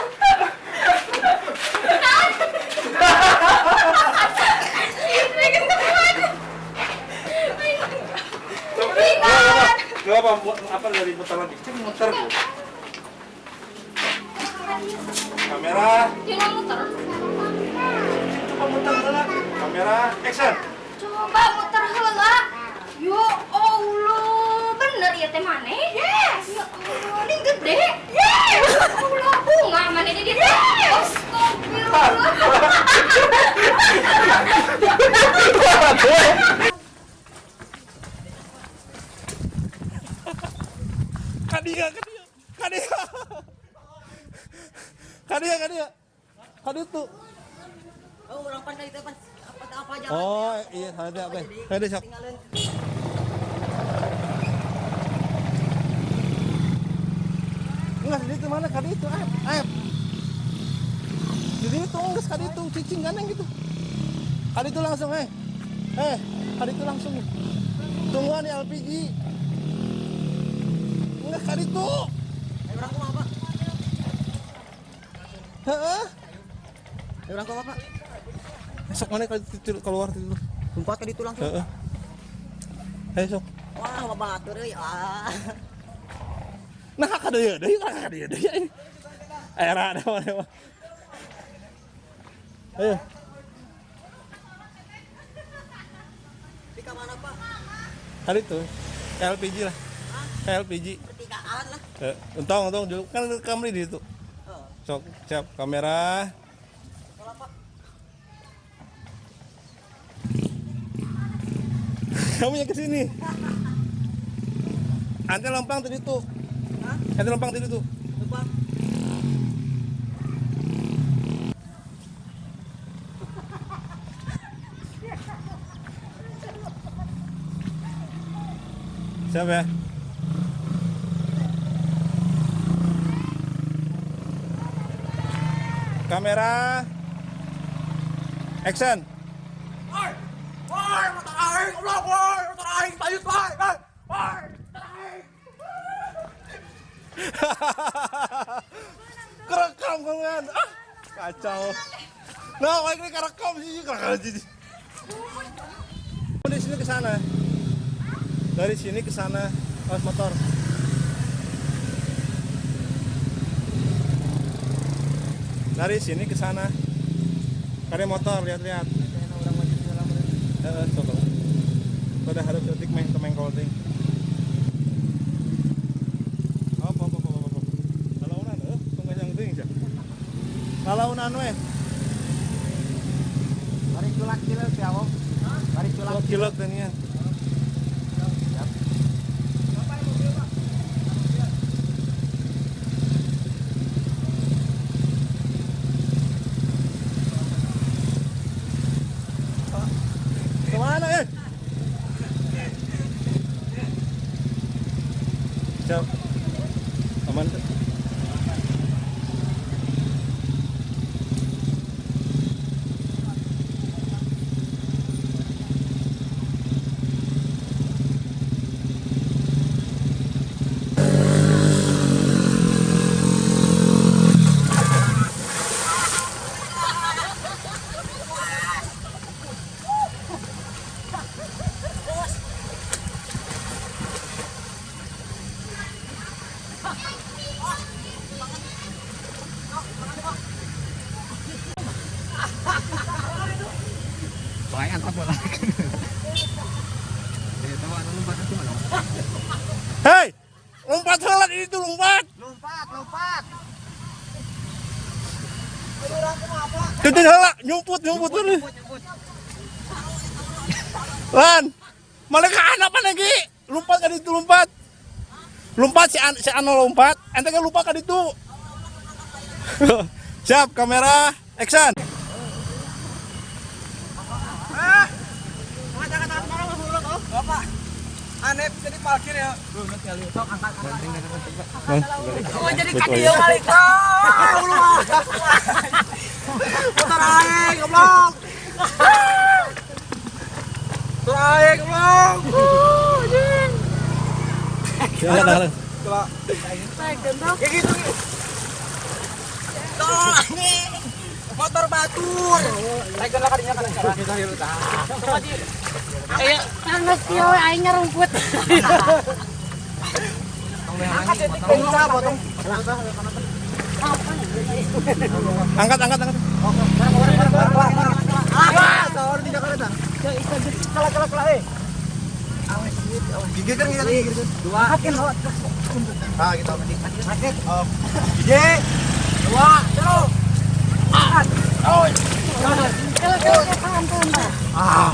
Speaker 1: Gak apa, apa dari muter lagi? Cek muter. Kamera.
Speaker 2: Dia muter.
Speaker 1: Coba muter heula. Kamera action.
Speaker 2: Coba muter heula. Ya Allah, bener ya teh maneh? Yes. Ya Allah, ini gede. Yes. Ya Allah, bunga maneh di dieu. Astagfirullah.
Speaker 1: Kadia, kadia, kadia. Kadia, kadia. Kadia tuh.
Speaker 5: Oh, orang pandai itu apa apa aja.
Speaker 1: Oh, iya, ada apa? Ada sok.
Speaker 5: Tinggalin.
Speaker 1: Ka ditu, Ep. Ep. Di ditu geus ka ditu, cicing gandeng gitu. Ka ditu langsung, eh. Eh, ka ditu langsung. Tungguan di LPG. Enggak ka ditu.
Speaker 5: Ayo urang kumaha, Pak?
Speaker 1: Heeh.
Speaker 5: Ayo urang kumaha, Pak?
Speaker 1: Sok mana ka ditu keluar ditu.
Speaker 5: Lompat ka ditu langsung.
Speaker 1: Heeh. Ayo sok.
Speaker 5: Wah, babatur euy. Ah.
Speaker 1: Nah, ka dieu deui, ka dieu deui. Era ada mana. Ayo.
Speaker 5: Di ka mana, Pak?
Speaker 1: Kali itu LPG lah. LPG.
Speaker 5: Pertigaan lah.
Speaker 1: Untung, untung dulu kan kamari di situ. Sok, siap kamera. Kamu yang kesini. Ante lompang tadi tuh. Ante lompang tadi tuh.
Speaker 5: Lupa.
Speaker 1: Siap ya? Kamera. Action.
Speaker 4: Woi, woi, motor aing, goblok, woi, motor aing, payut, woi, woi, woi, motor aing.
Speaker 1: Kerekam kamu. Ah, kacau. Nah, ini kerekam sih, kerekam sih. Dari sini ke sana. Dari sini ke sana, awas motor. Dari sini ke sana. Kare motor, lihat-lihat. Heeh, sok lah. Pada harus detik main ke mengkol ting. Apa apa apa apa. Lalaunan heuh, tunggu yang ting sia. Lalaunan we.
Speaker 6: Bari culak cilek ya, Om. Bari culak
Speaker 1: Cilek teh nya. Kemana eh? Siap. Aman. Hei, lompat heula ini tuh lompat.
Speaker 5: Lompat, lompat.
Speaker 1: Tuh heula, nyumput nyumput tuh. Lan, malah ke anak apa lagi? Lompat kan itu lompat. Lompat si si Ano lompat, ente kan lupa kan itu. Siap, kamera, action.
Speaker 4: Bapak, aneh jadi parkir ya.
Speaker 7: Oh, jadi kadieu balik.
Speaker 4: Ah, motor aing, goblok. Motor aing, goblok.
Speaker 1: Silakan,
Speaker 4: Coba. Ya gitu. Tolong anjing. Motor batur. Taikeun lah kadinya kana cara.
Speaker 8: Ayo, panas kieu we aing ngarumput.
Speaker 4: Angkat detik potong.
Speaker 1: Angkat, angkat, angkat.
Speaker 4: Ah, tawar tidak kereta. Kalah kalah kalah eh. Gigit kan kita gigit. Dua. Ah, kita mandi. Oh. Gigit. Dua, terus. Empat. Oh. Ah.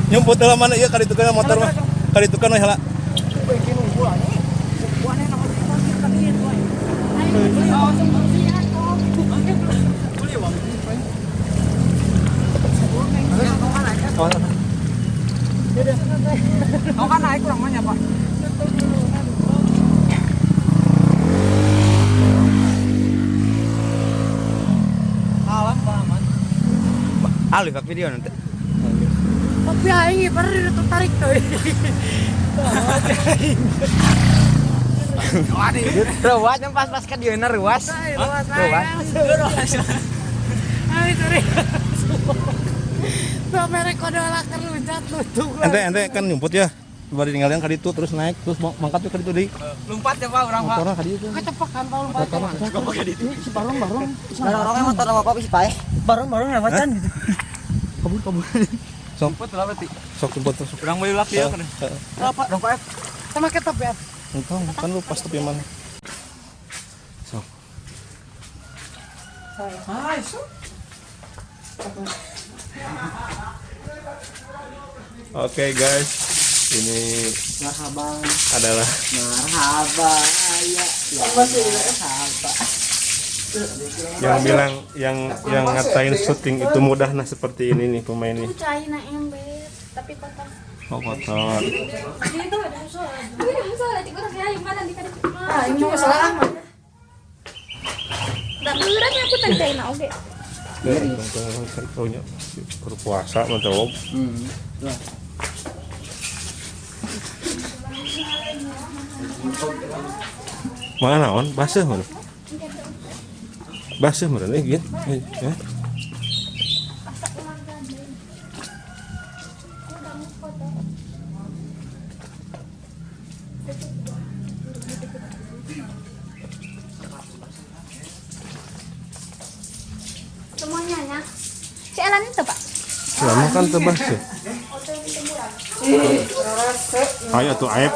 Speaker 1: Nyumput heula mana ieu ka ditu kana motor mah. Ka ditu kana heula.
Speaker 4: Halus pak video nanti.
Speaker 7: Tapi aing pernah tertarik tuh.
Speaker 5: Ruas yang pas-pas ka dieu ruas.
Speaker 7: Ruas.
Speaker 5: Ruas.
Speaker 7: Ayo sorry. Bapak kode lakar luncat lutung.
Speaker 1: Ente ente kan nyumput ya. Baru tinggalin ka ditu terus naik terus mangkat ka ditu deui.
Speaker 5: Lompat ya Pak urang Pak.
Speaker 1: Motorna ka ditu.
Speaker 7: Kecepakan Pak lompat.
Speaker 6: Si barong barong.
Speaker 5: Barong motor apa sih Pak?
Speaker 6: Barong barong lewacan gitu. Kabur kabur.
Speaker 1: Sok.
Speaker 5: Lompat lah berarti.
Speaker 1: Sok lompat terus.
Speaker 5: Urang beli laki ya kan.
Speaker 6: Apa dong Pak?
Speaker 7: Sama ketep ya.
Speaker 1: Entong kan lu pas tepi mana. Sok.
Speaker 5: Hai, sok.
Speaker 1: Oke guys, ini
Speaker 5: marhaba
Speaker 1: adalah
Speaker 5: marhaba ya marhaba.
Speaker 1: Yang bilang yang ngatain syuting itu mudah, nah seperti ini nih pemainnya.
Speaker 2: Itu China ember, tapi kotor.
Speaker 1: Oh kotor.
Speaker 2: Itu ada musola. Ada musola, cikgu tadi mana di kan?
Speaker 3: Ah, ini masalah.
Speaker 2: Enggak beneran aku tadi China oke.
Speaker 1: Taunya berpuasa mantap. Mana on basah mana? Basah mana nih gitu? Ya.
Speaker 2: Semuanya ya. Si Elan itu Pak.
Speaker 1: Selama kan tebas ya. Ayo tuh aib.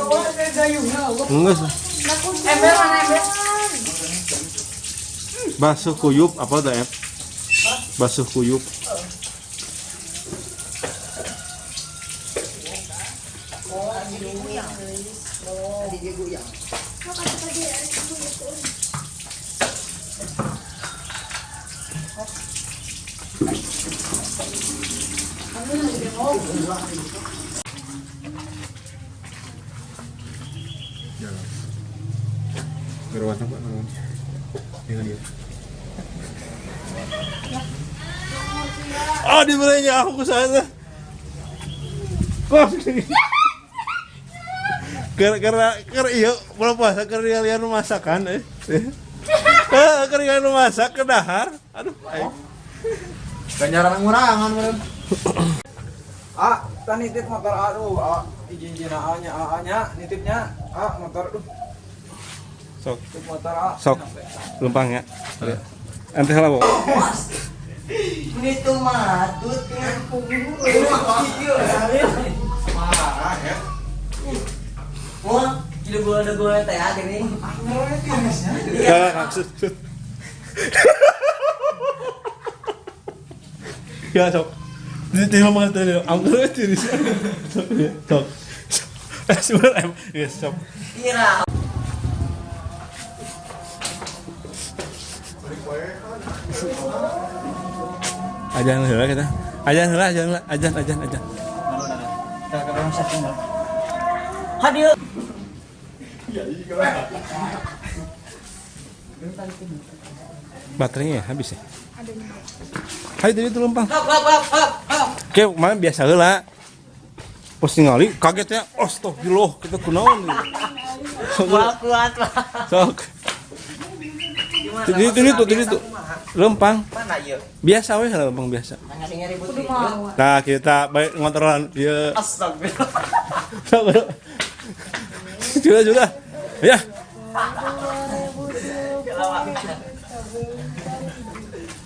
Speaker 1: Enggak sih.
Speaker 3: Ember mana ember?
Speaker 1: Basuh kuyup apa tuh aib? Basuh kuyup. Gerawat apa? Dengan dia. Oh, dibelinya aku ke sana. Kok karena iya belum puasa karena kalian masakan Karena kalian masak ke dahar. Aduh, aing.
Speaker 4: Ganjaran ngurangan meureun. Ah, tan nitip motor aduh, ah izin-izin A-nya, A-nya nitipnya, ah motor aduh.
Speaker 1: Sok.
Speaker 4: Nitip motor A.
Speaker 1: Sok. Lempang ya. Ente heula, Bo.
Speaker 5: Ini tuh matut
Speaker 4: Marah ya.
Speaker 5: Wah, tidak boleh ada gue teh ada nih.
Speaker 1: Ya, maksud. Ya, sok. Di ngomong tadi, angker di sini. Sok. Sebenarnya, ya, sok.
Speaker 5: Kira.
Speaker 1: Ajan heula kita. Ajan heula, ajan heula, ajan ajan ajan.
Speaker 5: Hadir.
Speaker 1: Baterainya habis ya? Ayo tadi itu lempang.
Speaker 5: Hop hop hop hop hop.
Speaker 1: Oke, kemarin biasa heula. Pas ningali kaget ya, astagfirullah, kita kunaon nih.
Speaker 5: Kuat kuat lah.
Speaker 1: Sok. Itu. Lempang.
Speaker 5: Mana ieu?
Speaker 1: Biasa we lempang biasa. Nah, kita baik ngontrolan dia.
Speaker 5: Astagfirullah.
Speaker 1: Sudah, sudah. Ya.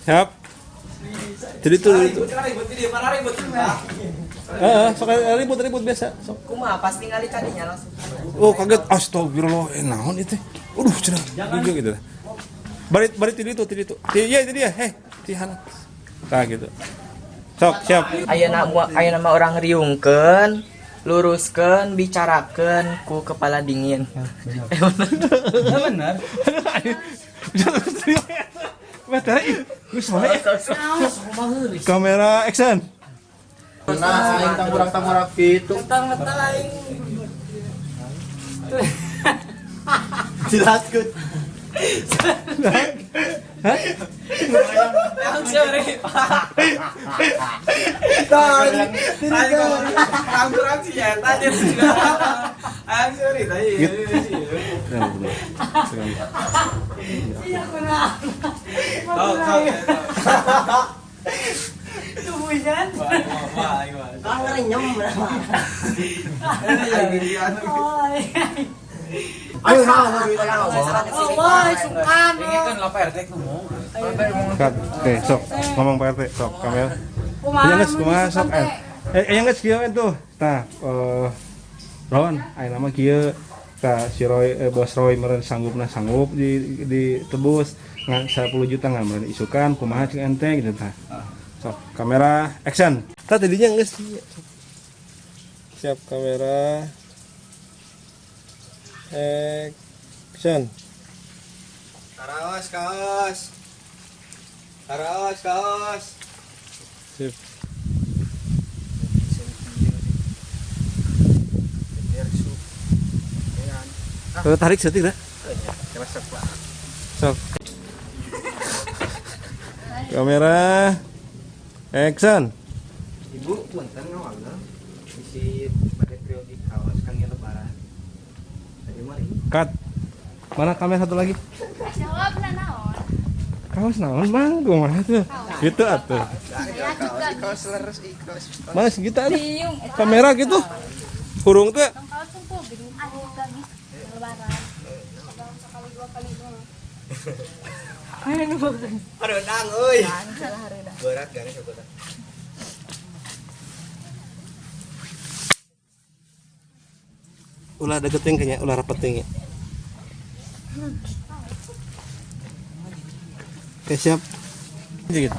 Speaker 1: Siap. Jadi itu.
Speaker 5: Ribut dia mana ribut.
Speaker 1: Heeh, sok ribut-ribut biasa. Sok.
Speaker 5: Kumaha pas ningali kadinya langsung.
Speaker 1: Oh, kaget. Astagfirullah, naon itu? Aduh, cenah. Gitu gitu. Barit barit itu itu. Iya, itu dia. Heh, ti hanat. Tah gitu. Sok, siap.
Speaker 5: Ayeuna ayeuna mah urang riungkeun, luruskeun, bicarakeun ku kepala dingin.
Speaker 6: Bener.
Speaker 1: Kamera action.
Speaker 4: Nah, aing tanggurak-tanggurak kitu. Jelaskeun.
Speaker 1: Hah?
Speaker 4: Langsung sih ya, tadi tadi.
Speaker 3: Iya kunaon. Tumujan.
Speaker 4: Ayo
Speaker 3: Oh, sungkan.
Speaker 4: Ini kan lah Pak RT ngomong.
Speaker 1: Oke, sok ngomong Pak RT, sok kamera. Iya geus kumaha sok yang geus kieu tuh. Tah, Ron, ayeuna mah kieu. Tah si Roy bos Roy meureun sanggupna sanggup di ditebus ngan 10 juta ngan meureun isukan kumaha cing ente gitu tah. Sok kamera action. Tah tadinya geus siap kamera action.
Speaker 4: Kaos, kaos. Kaos, kaos.
Speaker 1: Sip. Tarik setik dah. Sok. Kamera action.
Speaker 6: Ibu punten ngawagel isi bade periodik kaos kangge lebaran. Tadi mah
Speaker 1: Cut. Mana kamera satu lagi?
Speaker 8: Jawab lah naon.
Speaker 1: Kaos naon Bang? Kumaha tuh? Gitu atuh.
Speaker 4: Kaos leres kaos.
Speaker 1: Mana segitu atuh? Kamera gitu. Hurung teh.
Speaker 8: Kaos tuh gini. Lebaran.
Speaker 3: Sekali dua kali doang.
Speaker 5: Hareudang euy. Berat garis aku teh.
Speaker 1: Ulah deketin kayaknya, ulah rapetin ya. Oke, siap. Gitu.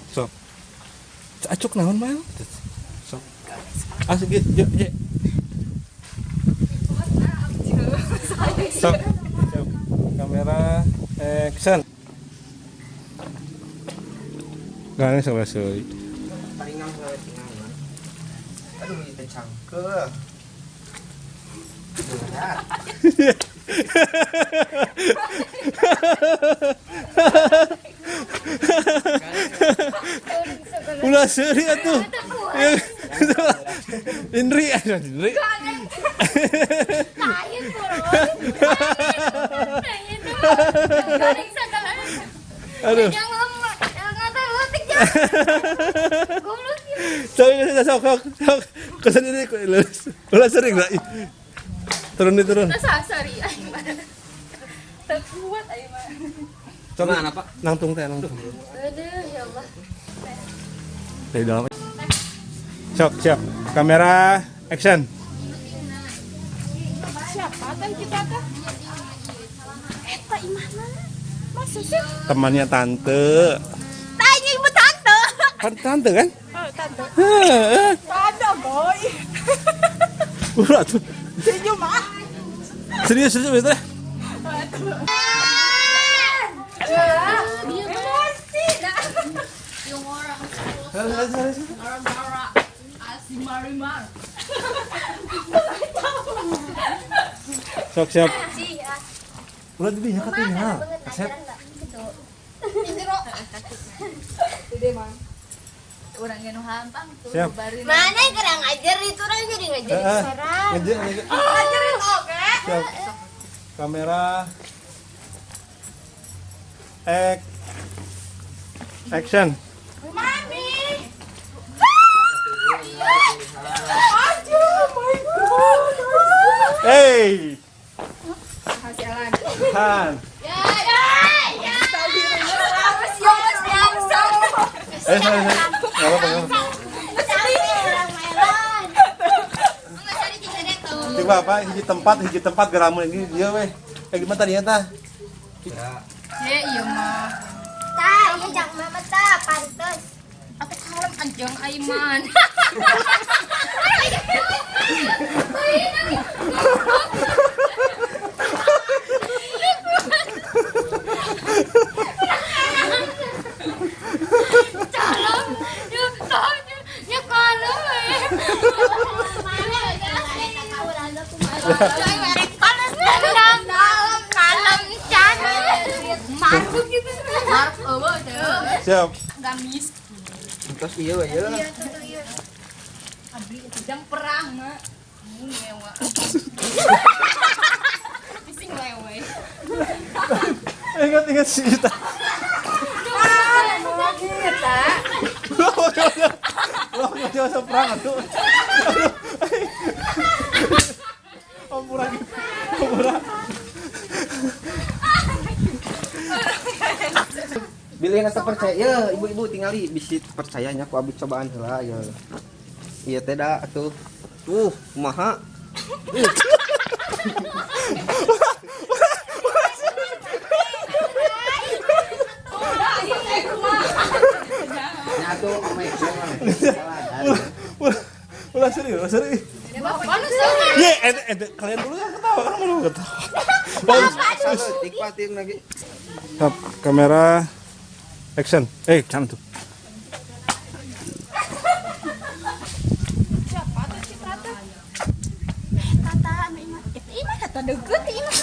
Speaker 1: Sok. Acuk naon Bang? Sok. Asik gitu, je. Sok. Siap. Kamera action. Gak sampai seuy.
Speaker 5: Paringang heula tingangan. Aduh, ieu teh cangkeul. Berat.
Speaker 1: Ulah seuri atuh. Indri, Indri.
Speaker 8: Lain bro.
Speaker 1: Aduh.
Speaker 8: Jangan
Speaker 1: Sok sok sok sok. Kesan ini ulah sering lah. Turun nih turun.
Speaker 8: Sorry, aing mah. Terkuat aing mah.
Speaker 1: Mana Pak? Nangtung teh nangtung.
Speaker 8: Aduh, ya Allah.
Speaker 1: Dari dalam. Sok siap. Kamera action.
Speaker 3: Siapa teh kita teh?
Speaker 2: Eta imahna. Masa sih?
Speaker 1: Temannya tante.
Speaker 2: Tanya ibu tante.
Speaker 1: Kan tante kan?
Speaker 3: Oh, tante.
Speaker 1: Heeh.
Speaker 3: Tante boy.
Speaker 1: Ulah tuh.
Speaker 3: Senyum ah.
Speaker 1: Serius serius teh.
Speaker 8: Emosi. Yung orang.
Speaker 1: Sok siap.
Speaker 8: Sih,
Speaker 1: Ulah di dinya katinggal. Asep.
Speaker 8: Urang ge nu hampang tuh.
Speaker 1: Siap.
Speaker 8: Mana gerang ngajar itu orang jadi ngajarin seorang.
Speaker 1: Ngejer ngejer.
Speaker 3: Ajarin oke.
Speaker 1: Siap. Kamera action.
Speaker 3: Mami. Aduh, my God.
Speaker 1: Hey. Han.
Speaker 8: Ya, ya, ya.
Speaker 1: Eh, sorry, sorry. Nggak apa-apa, nggak apa-apa. Coba apa hiji tempat geramun ini dia weh. Gimana tadinya tah?
Speaker 8: Ya, iya mah.
Speaker 2: Ta, iya jangan mama ta, pantes.
Speaker 8: Aku kalem anjing Aiman. Calon, ya, ya kalem. Panas kalem, kalem, Scarf eueuh teh.
Speaker 1: Siap.
Speaker 8: Gamis.
Speaker 4: Terus iya we ieu.
Speaker 8: Iya tuh tuh iya. Abdi itu jam perang mah. Mun ngewa. Bising lewe.
Speaker 1: Ingat ingat si Ita.
Speaker 3: Kita.
Speaker 1: Loh, nggak perang atuh. Ampura gitu. Ampura.
Speaker 4: Bilih nggak percaya ya ibu-ibu tingali bisi percayanya ku abi cobaan heula ya. Iya teh da atuh. Tuh, kumaha? Nya atuh ome.
Speaker 1: Ulah serius, ulah serius. Ye, ente kalian dulu yang ketawa, kan malu ketawa. Bagus.
Speaker 4: Nikmatin lagi.
Speaker 1: Stop, kamera action. Eh, jangan tuh.
Speaker 2: Siapa tuh Citra teh? Tata anu imah. Itu imah kata deukeut imah.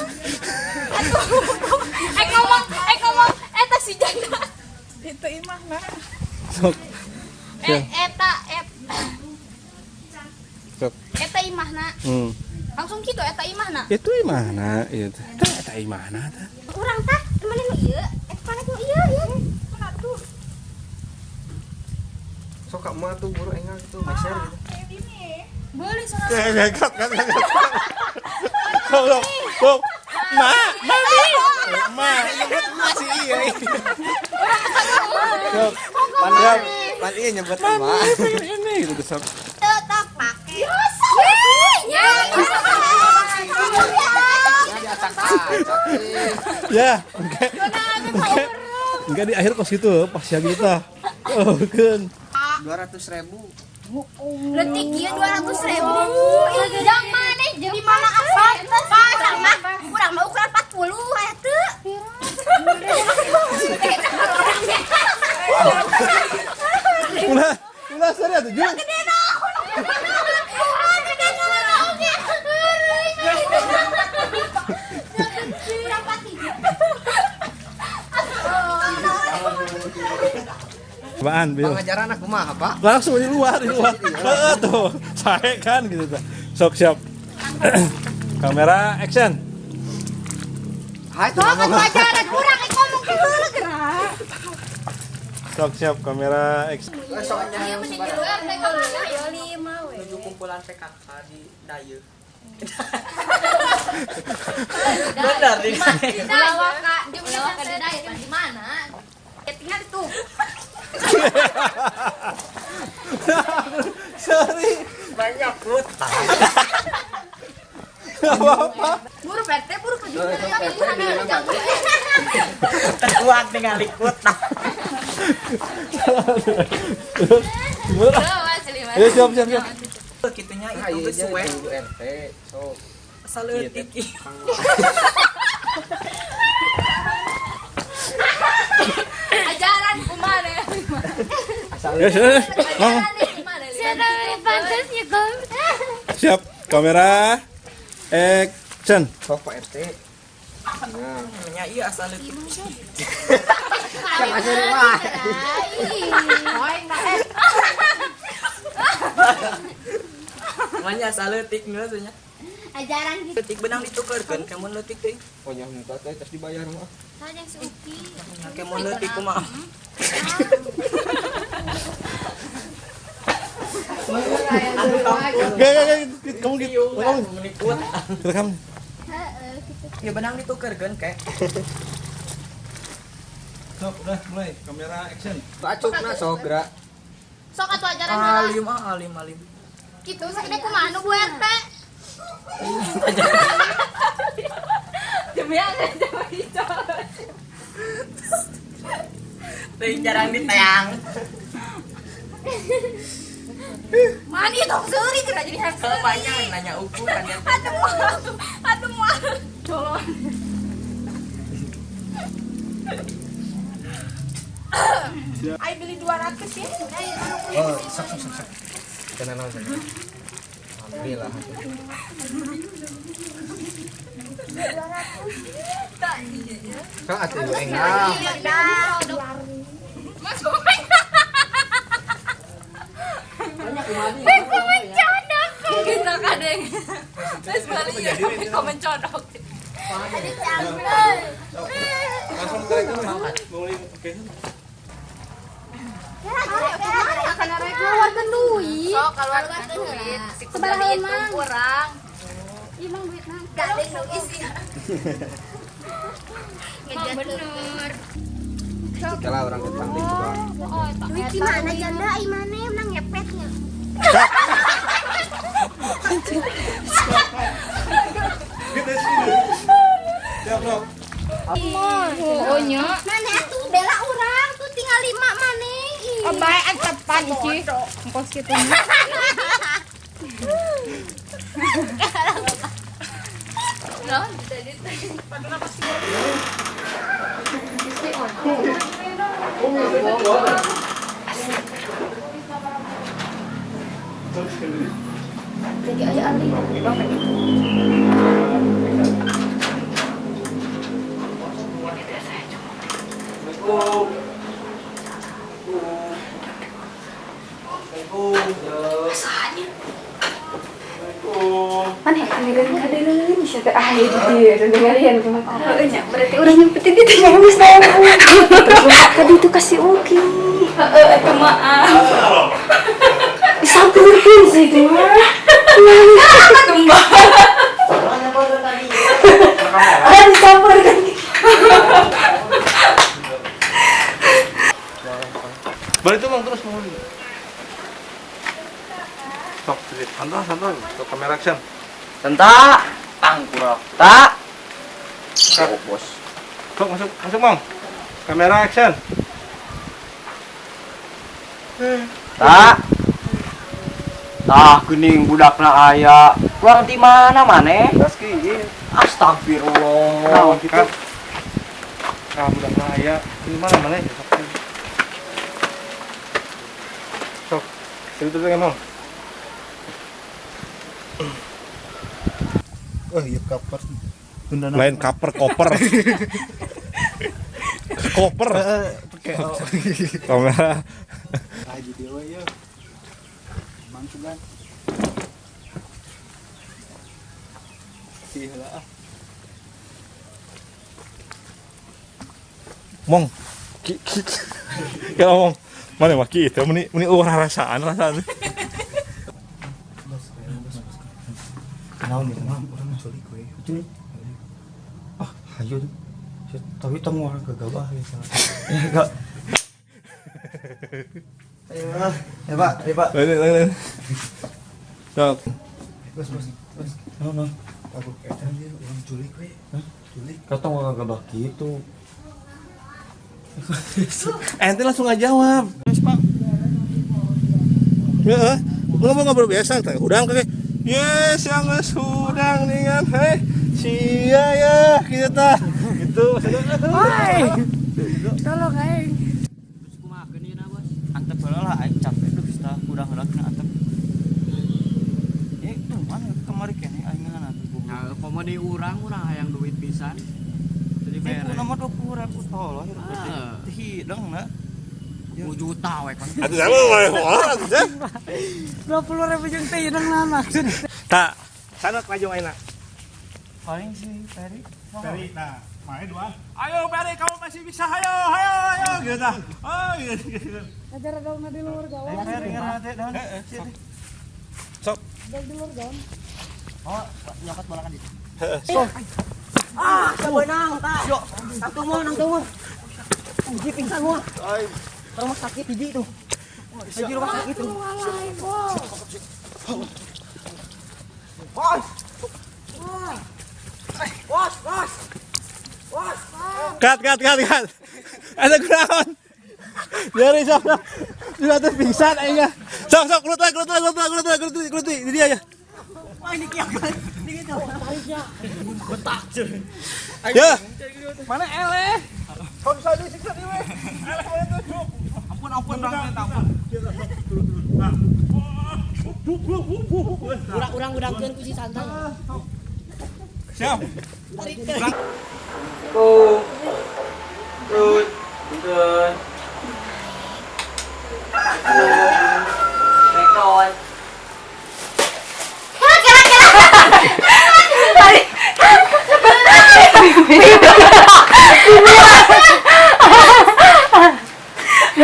Speaker 2: Atuh. Eh ngomong eta si janda.
Speaker 3: Itu imah nah.
Speaker 1: Sok.
Speaker 8: Eh eta et
Speaker 1: Sok.
Speaker 8: eta imahna. Langsung gitu eta imahna.
Speaker 1: Itu imahna, ieu teh. Teh eta imahna teh.
Speaker 8: Urang tah mana nu ieu? Eta mana nu ieu ieu.
Speaker 3: Atuh.
Speaker 4: Sok ka emak tuh buru engal gitu, meser gitu.
Speaker 8: Beli sana.
Speaker 1: Eh, cut, cut, cut. Sok, sok, sok. Ma, mami. Ma, nyebut ma sih iya. Sok.
Speaker 4: Pan
Speaker 1: Siap.
Speaker 4: pan iya nyebut emak.
Speaker 1: Mami pengen ini gitu sok.
Speaker 8: Tetap pake. Ya.
Speaker 4: Ya diacak-acak.
Speaker 1: Ya, enggak. Enggak. Enggak di akhir kos gitu, pas ya kita. Oh, kan.
Speaker 4: 200.000.
Speaker 8: Letik ieu 200.000. Jang mana? Di mana asal? Pasang mah kurang mah ukuran 40 aya teu.
Speaker 1: Ulah, ulah serius tuh, Jung.
Speaker 8: Gede naon. Gede naon. Kurang 43.
Speaker 1: Apaan, Bil?
Speaker 4: Pengajaran aku mah apa?
Speaker 1: Langsung di luar, di luar. Heeh tuh. Saya kan gitu tuh. Sok siap. Kamera action.
Speaker 4: Hai tuh
Speaker 8: Sok
Speaker 4: ngomong.
Speaker 8: atuh ajaran urang eh ngomong ke heula gerak.
Speaker 1: Sok siap kamera action.
Speaker 5: Soalnya
Speaker 8: Ieu mending di luar teh ka mana ya lima we.
Speaker 5: menuju kumpulan PKK di Daye. Benar di Daye.
Speaker 8: Lawaka, di lawaka di Daye di mana? Ya tinggal itu.
Speaker 1: Sorry.
Speaker 5: Banyak utang.
Speaker 1: Gak apa-apa.
Speaker 8: Buru PT, buru ke juga
Speaker 5: Terkuat dengan utang.
Speaker 1: Terus gimana? Ya siap siap siap.
Speaker 5: Kitunya
Speaker 4: Nah,
Speaker 5: itu
Speaker 4: iya
Speaker 5: geus we.
Speaker 4: guru RT. Sok.
Speaker 5: Asal leutik.
Speaker 8: Ajaran kumaha ya?
Speaker 1: Ya sudah. Ngomong.
Speaker 8: Pantasnya kau.
Speaker 1: Siap. Kamera action.
Speaker 4: Sok Pak RT. Nah,
Speaker 5: Nya ieu asal leutik.
Speaker 4: yang asal mah.
Speaker 5: Manya asal leutik geus nya.
Speaker 8: Ajaran gitu.
Speaker 5: Leutik benang ditukeurkeun ke mun leutik teh.
Speaker 4: Oh nya muka teh terus dibayar mah.
Speaker 8: Sayang si Uki.
Speaker 5: Nya ke mun leutik kumaha.
Speaker 1: Gak gak gak kamu gitu. Kamu
Speaker 5: Menikut.
Speaker 1: rekam.
Speaker 5: Ya benang ditukeurkeun ke.
Speaker 1: Sok udah mulai kamera action.
Speaker 4: Bacukna sok gerak.
Speaker 8: Sok atuh ajaran heula.
Speaker 5: Alim ah alim alim.
Speaker 8: Gitu sakit kumaha nu Bu RT.
Speaker 3: Demi ada jam hijau.
Speaker 5: Teuing jarang diteang.
Speaker 8: Mani tong seuri geura jadi hayang
Speaker 5: Kalau
Speaker 8: seuri.
Speaker 5: banyak nanya ukuran ya.
Speaker 8: Aduh mual. Aduh mual.
Speaker 3: Colon. Ai beli 200 ya.
Speaker 4: Oh, sok sok sok sok. Tenang naon sana. Alhamdulillah. Kang atuh enggak.
Speaker 8: Mas mencodok. Kita kadang. Terus balik ya, komen codok.
Speaker 1: Langsung ke itu mau oke.
Speaker 2: Keluarkan duit.
Speaker 8: Sok keluarkan duit.
Speaker 2: Sabaraha
Speaker 8: Itu kurang.
Speaker 2: Iya mang duit mang.
Speaker 8: Gak ada yang isi. Bener.
Speaker 4: Kalau orang ketang di juga.
Speaker 8: Duit gimana janda ai mana menang ngepetnya.
Speaker 1: Gitu sih. Siap, Sok.
Speaker 2: Oh nya.
Speaker 8: Mana atuh bela urang tuh tinggal 5 maneh.
Speaker 2: Oh bae antepan ici. Ongkos kitu.
Speaker 8: No, jadi
Speaker 2: Jadi aya ali. Mana ya kadeun siapa ah itu dia dengerin kumaha. Heeh nya berarti urang nyempetin itu nya geus tadi itu kasih Uki. Heeh atuh maaf. Disampeurkeun sih itu mah. Tumbang. Ah disampeurkeun.
Speaker 1: Balik itu Mang terus mau. Sok, santai santai. Sok kamera action.
Speaker 6: Tenta, tangkurap. Tak. Oh, bos.
Speaker 1: Sok masuk, masuk Mang. Kamera action.
Speaker 6: Tak. Tah geuning budakna aya. Pulang di mana maneh?
Speaker 4: Gaski.
Speaker 6: Astagfirullah.
Speaker 1: Nah, gitu. Nah, budakna aya. Di mana maneh? Sok. Itu tuh emang.
Speaker 4: Oh, iya kaper.
Speaker 1: Lain kaper, koper. Koper.
Speaker 4: Pakai
Speaker 1: kamera.
Speaker 4: Ah, jadi we ya. Mang sugan. Sih heula ah.
Speaker 1: Mong. Ki ki. Ya ngomong. Mana mah ki itu meni meni ulah rasaan rasaan.
Speaker 4: Naon ieu mah urang culik we. Culik. Ah, hayu. Tapi tong orang gegabah ya. Ya enggak. Ayo, ya Pak, ya Pak.
Speaker 1: Lain lain. Sok.
Speaker 4: Bos, bos, bos. No, no. Aku eta dia urang culik we. Hah? Culik.
Speaker 6: Kata orang gegabah gitu.
Speaker 1: Ente langsung aja jawab. Pak. Heeh. Ngomong ngobrol biasa, hudang kayak yes, yang hudang dengan hei sia ya gitu tah. Gitu maksudnya.
Speaker 7: Woi. Tolong aing.
Speaker 6: Terus kumaha geun ieu bos? Antep heula lah aing capek duh geus tah udah heula kena antep. Eh, tuh mana kamari keneh aing ngeunah tuh.
Speaker 5: Nah, komo di urang hayang duit pisan. Jadi
Speaker 6: Tipu nomor 20.000 tolong hirup teh. Hideng na.
Speaker 5: 10 juta we kan.
Speaker 1: Atuh sama we orang atuh teh.
Speaker 7: 20.000 jeung teh hidung naon maksud.
Speaker 1: Tak, sana lajong ayeuna.
Speaker 6: Paling si Ferry.
Speaker 1: Ferry, nah, mana dua? Ayo Ferry, kamu masih bisa, ayo, ayo, ayo, gitu tah. Oh, gitu, gitu.
Speaker 7: Ajar gaungna di luhur gawang.
Speaker 6: Ferry ngaranna teh daun.
Speaker 1: Sok.
Speaker 7: Di luhur gawang.
Speaker 6: Oh, nyokot bola kan itu.
Speaker 1: Sok.
Speaker 3: Ah, kebenang tah. Nang tunggu, nang tunggu. Hiji pingsan moal. Rumah sakit hiji tuh. Hiji rumah sakit tuh.
Speaker 4: Bos. Bos, bos. Bos.
Speaker 1: Cut, cut, cut, cut. Ada kunaon? Nyari sok, sok. Sudah tuh pingsan aing. Sok, sok, kelut lagi, kelut lagi, kelut lagi, kelut lagi, kelut lagi, kelut lagi. Ini dia ya.
Speaker 6: Wah, ini kieu kan. Ini gitu. Betak.
Speaker 1: Ya. Mana eleh? Kau bisa disiksa di we. Eleh mana tuh?
Speaker 4: Ampun ampun urang minta ampun.
Speaker 3: Urang-urang udangkeun ku si santai.
Speaker 1: Siap.
Speaker 6: Ku. Terus. Punten.
Speaker 3: Rekon.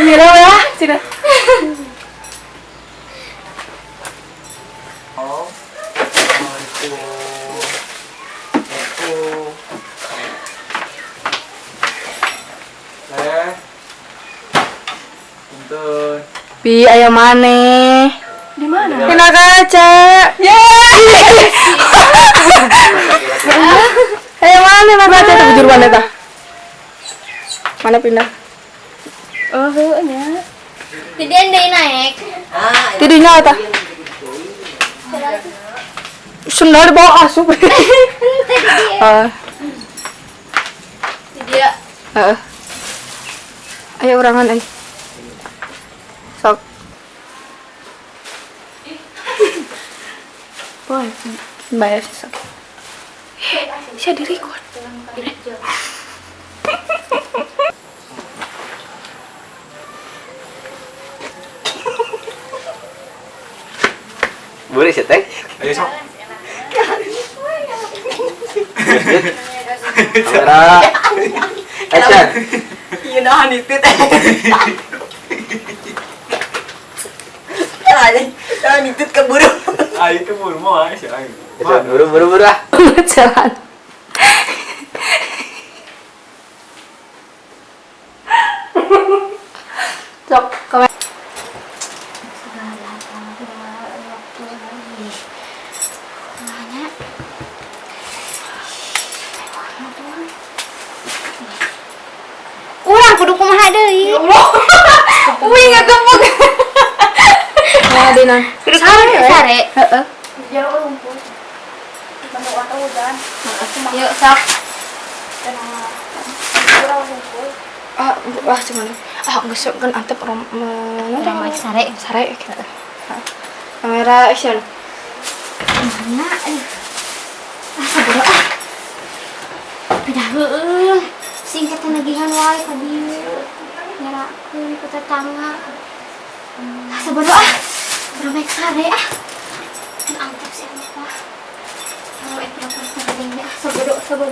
Speaker 7: Mira ya, cina.
Speaker 6: Oh. Assalamualaikum. Assalamualaikum. Teh. Punten.
Speaker 7: Bi aya maneh. Di mana? Dina kaca. Yeay. Aya maneh na kaca teh bujur mana tah? Mana pindah? Oh, heueuh nya.
Speaker 8: Jadi deui naik.
Speaker 7: Tidinya tah. Sendal dibawa asup. Heeh.
Speaker 8: Dia
Speaker 7: Heeh. Ayo urangan euy. Sok. Boy, bayar sih sok. Bisa di record.
Speaker 9: Boleh sih teh.
Speaker 4: Ayo sok.
Speaker 9: Kamera. Action.
Speaker 3: Iya nahan itu teh. Nahan itu keburu.
Speaker 4: Ah itu buru mau ayo sih ayo.
Speaker 9: Buru buru buru ah.
Speaker 7: Jalan. Sok, kamera.
Speaker 8: Segala waktu lagi. Nanya. Urang kudu kumaha deui?
Speaker 7: Ya Allah. Wih, ngegembuk. Nah, Dina.
Speaker 8: Kudu sare. Sare.
Speaker 7: Heeh.
Speaker 2: Jauh rumput. Bandung atau hujan.
Speaker 8: Yuk sok.
Speaker 2: Urang rumput.
Speaker 7: Ah, wah cuman ah geus kan antep rom
Speaker 8: Urang mah sare.
Speaker 7: Sare gitu. Kamera action.
Speaker 8: Mana? Ah, sabar ah. Pindah heueuh. Singkat nagihan wae ka dieu. Nyerakeun ku tetangga. Ah, sabar ah. Urang mah sare ah. Kan antep sih mah. Kalau pura-pura penting ah, sabar sabar.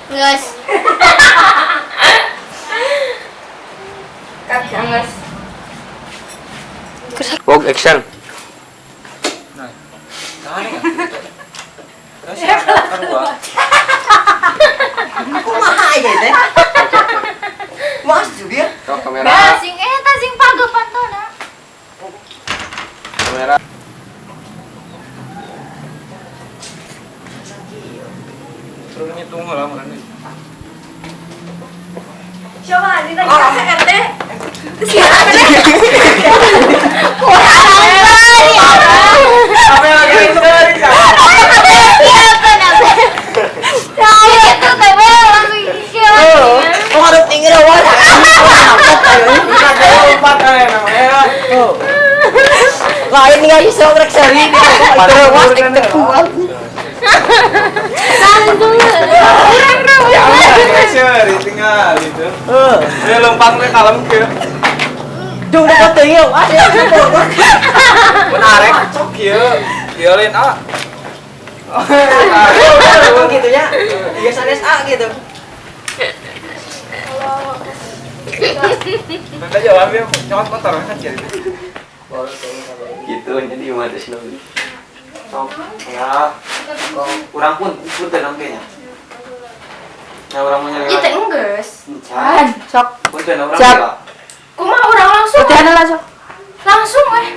Speaker 8: Geus.
Speaker 7: Cut, geus.
Speaker 9: Vlog action.
Speaker 4: Nah. Tahan ya. Terus ya, kedua.
Speaker 3: Kumaha ieu teh? Mas juga.
Speaker 9: Sok kamera.
Speaker 8: Nah, sing eta sing pageuh pantona.
Speaker 9: Kamera.
Speaker 4: Terus ngitung lah mana.
Speaker 7: Coba dina kaca RT. Siapa RT?
Speaker 4: Apa yang lagi seri?
Speaker 8: Siapa napa? Itu teh we langsung kieu.
Speaker 3: Oh, harus tinggi awal.
Speaker 4: Empat kan namanya.
Speaker 3: Lain nggak bisa rek seri. Terus terkuat.
Speaker 8: Langsung.
Speaker 4: Ya, seri tinggal itu. Dia lompat ke kalem ke.
Speaker 3: Duh, udah tinggi. Ah, ya.
Speaker 4: Menarik cok kieu. Kieu lain ah.
Speaker 3: Gitu ya. Iya sanes A gitu.
Speaker 4: Nanti jawab ya, cowok motor kan sih.
Speaker 9: Gitu jadi gimana sih nabi.
Speaker 6: Sok ya. Urang pun pun tenang kayaknya. Nah, urang mau nyari.
Speaker 2: Ieu teh enggeus.
Speaker 6: Encan.
Speaker 7: Sok.
Speaker 6: Pun tenang urang.
Speaker 7: Siap.
Speaker 6: Gila.
Speaker 2: Kumaha urang langsung?
Speaker 7: Latihan lah sok.
Speaker 2: Langsung eh.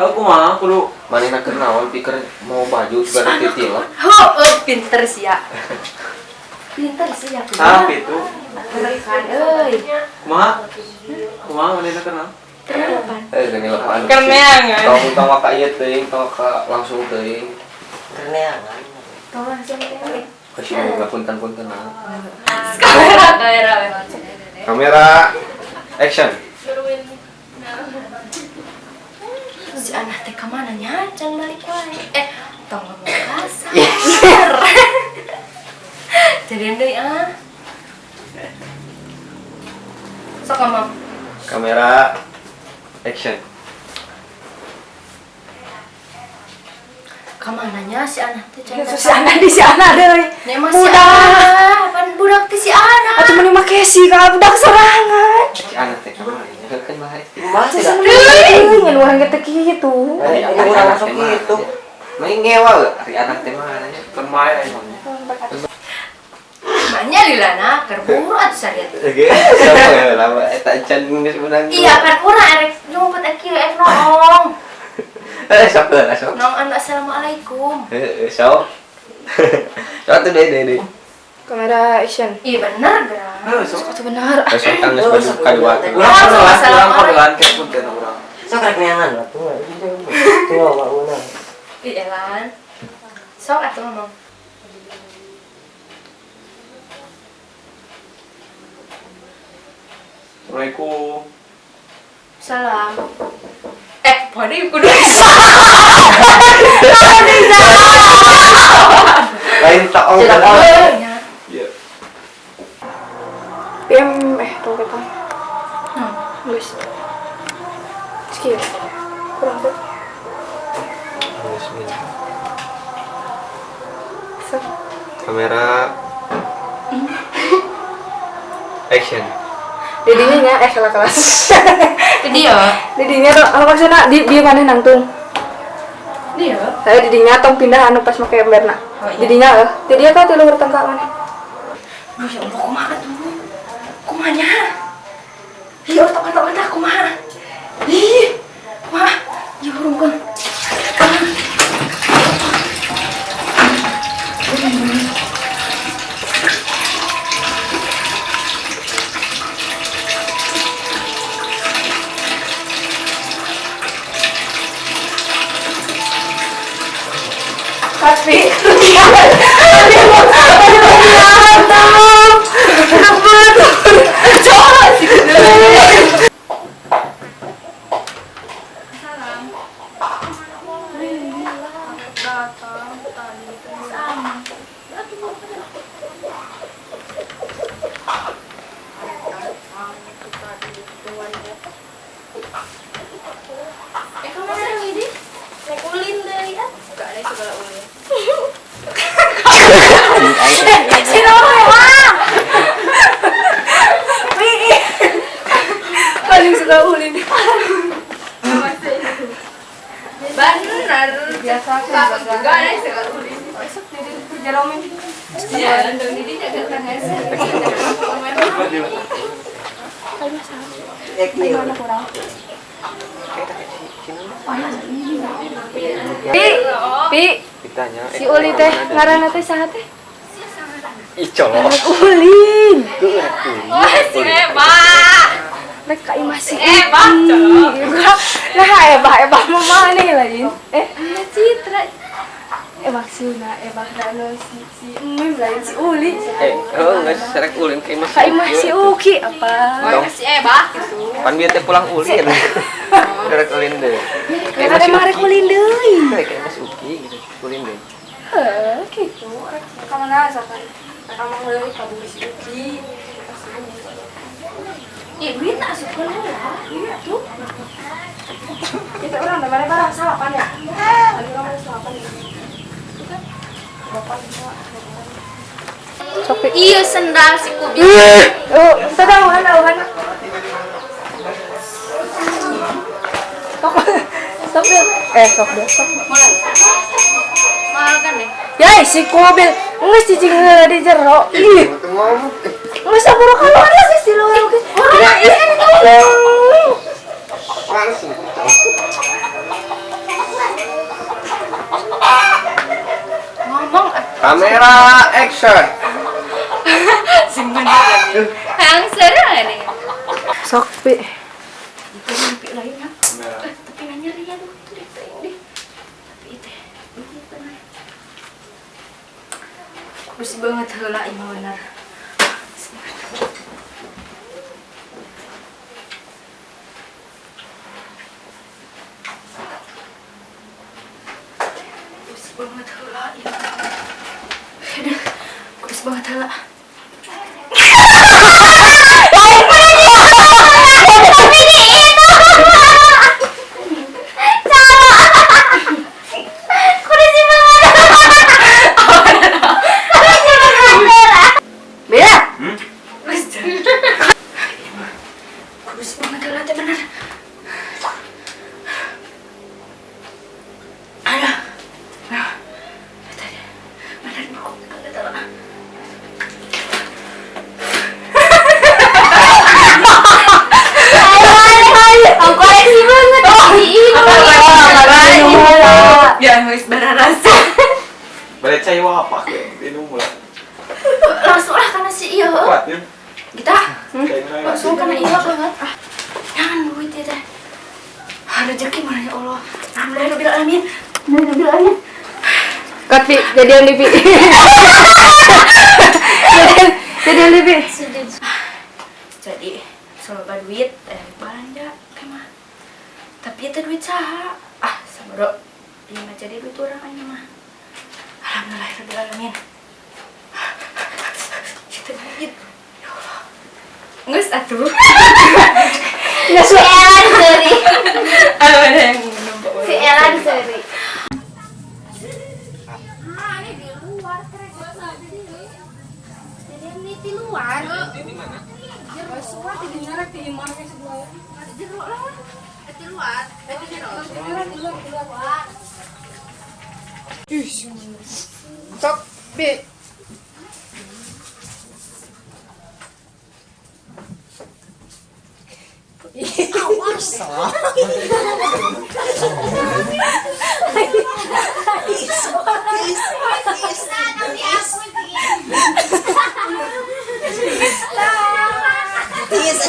Speaker 6: Tahu kumaha kudu
Speaker 9: Manehna keur naon pikir mau baju segala titil lah.
Speaker 2: Oh, pinter sih ya. Pinter sih ya.
Speaker 6: Tapi itu
Speaker 2: Kan euy.
Speaker 6: kumaha? Kumaha manehna keur naon?
Speaker 9: Eh gini lepan.
Speaker 5: Keneangan.
Speaker 9: Tong tong waka ieu teuing, tong ka langsung teuing.
Speaker 3: Keneangan.
Speaker 2: Tong langsung teh.
Speaker 9: Kasih nggak punten-punten lah.
Speaker 2: Kamera, kamera.
Speaker 9: Kamera action.
Speaker 2: Si anak teh kemana nya? Can balik wae. Eh, tong ngomong kasar. Jadi deui ah. Sok ngomong.
Speaker 9: Kamera action.
Speaker 2: Kemana nya si anak teh can
Speaker 7: Si anak di si anak deui.
Speaker 2: Nya mah si
Speaker 7: Budak.
Speaker 2: anak, pan budak teh si anak.
Speaker 7: Atuh meni make si ka budak sorangan.
Speaker 9: Si anak teh kemana? Kan bahaya.
Speaker 7: Deui, ngan urang ge teh kitu.
Speaker 9: Ari
Speaker 3: Ari urang
Speaker 9: anak
Speaker 3: masuk
Speaker 9: teh mah.
Speaker 3: gitu.
Speaker 9: Main ngewa gak? Ari anak teh mah nanya. Permai emangnya.
Speaker 2: Maknya lilana keur buru atuh sariat.
Speaker 9: Oke, siapa ya lama eta can geus menang.
Speaker 2: Iya kan urang erek nyumpet ek kieu ek noong.
Speaker 9: Eh, sok lah, sok.
Speaker 2: Noong anu assalamualaikum.
Speaker 9: Heeh, sok. Sok tuh deh, deh, deh.
Speaker 7: Kamera action.
Speaker 2: Iya bener gerak.
Speaker 7: Sok atuh bener.
Speaker 9: Besok tanggal baju kadua.
Speaker 4: Urang kabelan, urang kabelan kayak punten urang.
Speaker 3: Sok rek neangan lah tuh. Tuh mah unang.
Speaker 2: Ih elan. Sok atuh ngomong.
Speaker 4: Assalamualaikum.
Speaker 2: Salam. Eh, poni kudu.
Speaker 9: Lain taong.
Speaker 2: Nya.
Speaker 4: Iya.
Speaker 7: PM eh tong kita. Geus. Sekian. Kurang tuh. Sok.
Speaker 9: Kamera action.
Speaker 7: Didinya nya eh salah kelas.
Speaker 2: Dia.
Speaker 7: Didinya tuh apa maksudna di bieu maneh nangtung.
Speaker 2: Dia.
Speaker 7: Saya didinya tong pindah anu pas make emberna.
Speaker 2: Oh, iya.
Speaker 7: Didinya eh. Didinya tuh ti luhur tangka maneh.
Speaker 2: Duh, ya Allah, kumaha tuh? Kumanya? Ih, otak otak otak kumaha? Ih, kumaha? Ya hurungkeun.
Speaker 7: Tapi
Speaker 2: Eh, kemana ini? Rek ulin deui ah. Gak ada segala ulin.
Speaker 7: Si Roma. Paling suka ulin.
Speaker 2: Bener. Biasa juga ada segala ulin.
Speaker 7: Besok jadi kerja romen.
Speaker 2: Iya, dong ini jaga tangan.
Speaker 7: Gimana kurang? Pi, Pi,
Speaker 9: Ditanya.
Speaker 7: si Uli teh ngaranna teh saha teh?
Speaker 9: Ih, colok.
Speaker 7: Ulin.
Speaker 2: Oh, si Eba.
Speaker 7: Rek ka imah si
Speaker 2: Ebah,
Speaker 7: Uki. Nah, ebah ebah mah maneh lain. Eh,
Speaker 2: Citra.
Speaker 7: ebah siuna, ebah anu si si Emim lain si Uli.
Speaker 9: Eh, oh, enggak serek ulin ka imah
Speaker 7: Ka imah si Uki apa?
Speaker 9: Dong.
Speaker 2: Si Eba gitu.
Speaker 9: Pan bieu teh pulang ulin. Serek ulin deh.
Speaker 7: Karena emang rek ulin deui.
Speaker 9: Kayak imah si Uki gitu. Ulin deh.
Speaker 7: Heuh, gitu. Rek ka mana sakan? Rek amang deui ka bumi si Uki.
Speaker 2: Ih, duit tak asup lah.
Speaker 7: Iya tuh. Kita orang mana barang salapan ya? Tadi orang mana salapan ya? Sok Pi.
Speaker 2: Iya, sendal si kubi.
Speaker 7: Oh, tadi uhan uhan. Sok. Sok Bil. Eh, sok Bil. Sok.
Speaker 2: Mulai. Mahal kan deh.
Speaker 7: Ya, si kubil. Geus cicing heula di jero. Ih. Geus saburu keluar lah geus di luar oge. Ih,
Speaker 9: Langsung.
Speaker 2: Ngomong ah.
Speaker 9: Kamera action.
Speaker 2: Simpen Yang seru nih.
Speaker 7: Sok Pi.
Speaker 2: Itu mimpi lain ya. Eh, tapi nanya ria tuh tuh deh tuh deh. Tapi itu itu nah. Besi banget heula ieu mah bener. Besi banget heula ieu mah. Aduh, kurus banget heula. Beda. Kurus banget heula teh bener. Aduh. Aduh. Bener bro, banget heula. Aku sih banget.
Speaker 5: Ya geus bararasa.
Speaker 4: Balik cai apa ke? Ini mulai.
Speaker 2: Langsung lah karena si iya.
Speaker 4: Kuat ya.
Speaker 2: Kita langsung karena iya banget. Ah, jangan duit ya teh. Ah, rezeki mana ya Allah. Alhamdulillah alamin. Alhamdulillah alamin.
Speaker 7: Cut, Pi. Jadian di, Pi. Jadian di, Pi.
Speaker 2: Jadi semoga duit belanja kemah. Tapi itu duit saha? Ah, sabodo. Ieu mah jadi duit urang aing mah. Alhamdulillah alamin. Itu duit. Ya Allah.
Speaker 7: Geus atuh.
Speaker 8: Si Elan seri.
Speaker 5: Aduh, ada yang numpuk.
Speaker 8: Si Elan seri.
Speaker 2: Ah, ini di luar keren. Jadi ini di luar.
Speaker 4: Di mana?
Speaker 2: Jero di luar. Jero lah. Di luar. Di jero. Di luar.
Speaker 5: Sok, Pi.
Speaker 3: Awas lah. Tiis.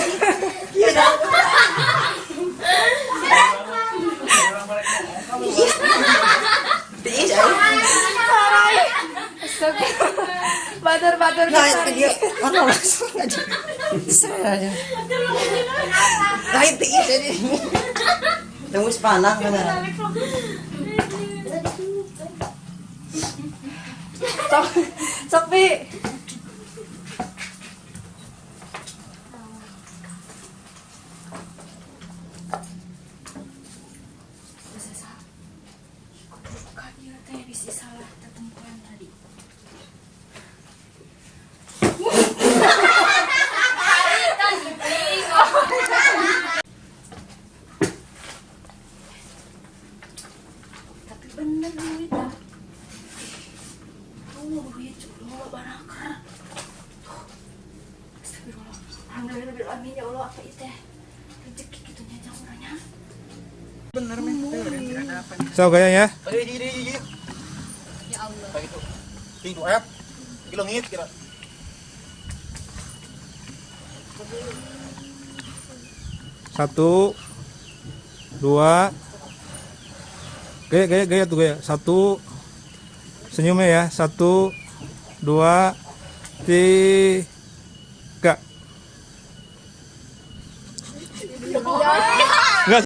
Speaker 3: Tiis.
Speaker 7: Batur-batur.
Speaker 3: Nah, dia mana langsung aja. Saya aja. Lain tiis aja. Tunggu sepanang beneran.
Speaker 7: Sok, sok, Pi.
Speaker 2: Buka ieu teh bisi salah tetempuan tadi. Tapi bener duit ah. Tuh duit jodoh barakah. Tuh. Astagfirullah. Alhamdulillah amin ya Allah apa itu teh. Rezeki kitu nya jang urangnya.
Speaker 1: So kayaknya.
Speaker 4: Ya Allah. Kayak gitu. Ting tuh app. Iki leungit kira.
Speaker 1: 1 2 gaya gaya gaya tuh gaya. 1 senyumnya ya. 1 2 3.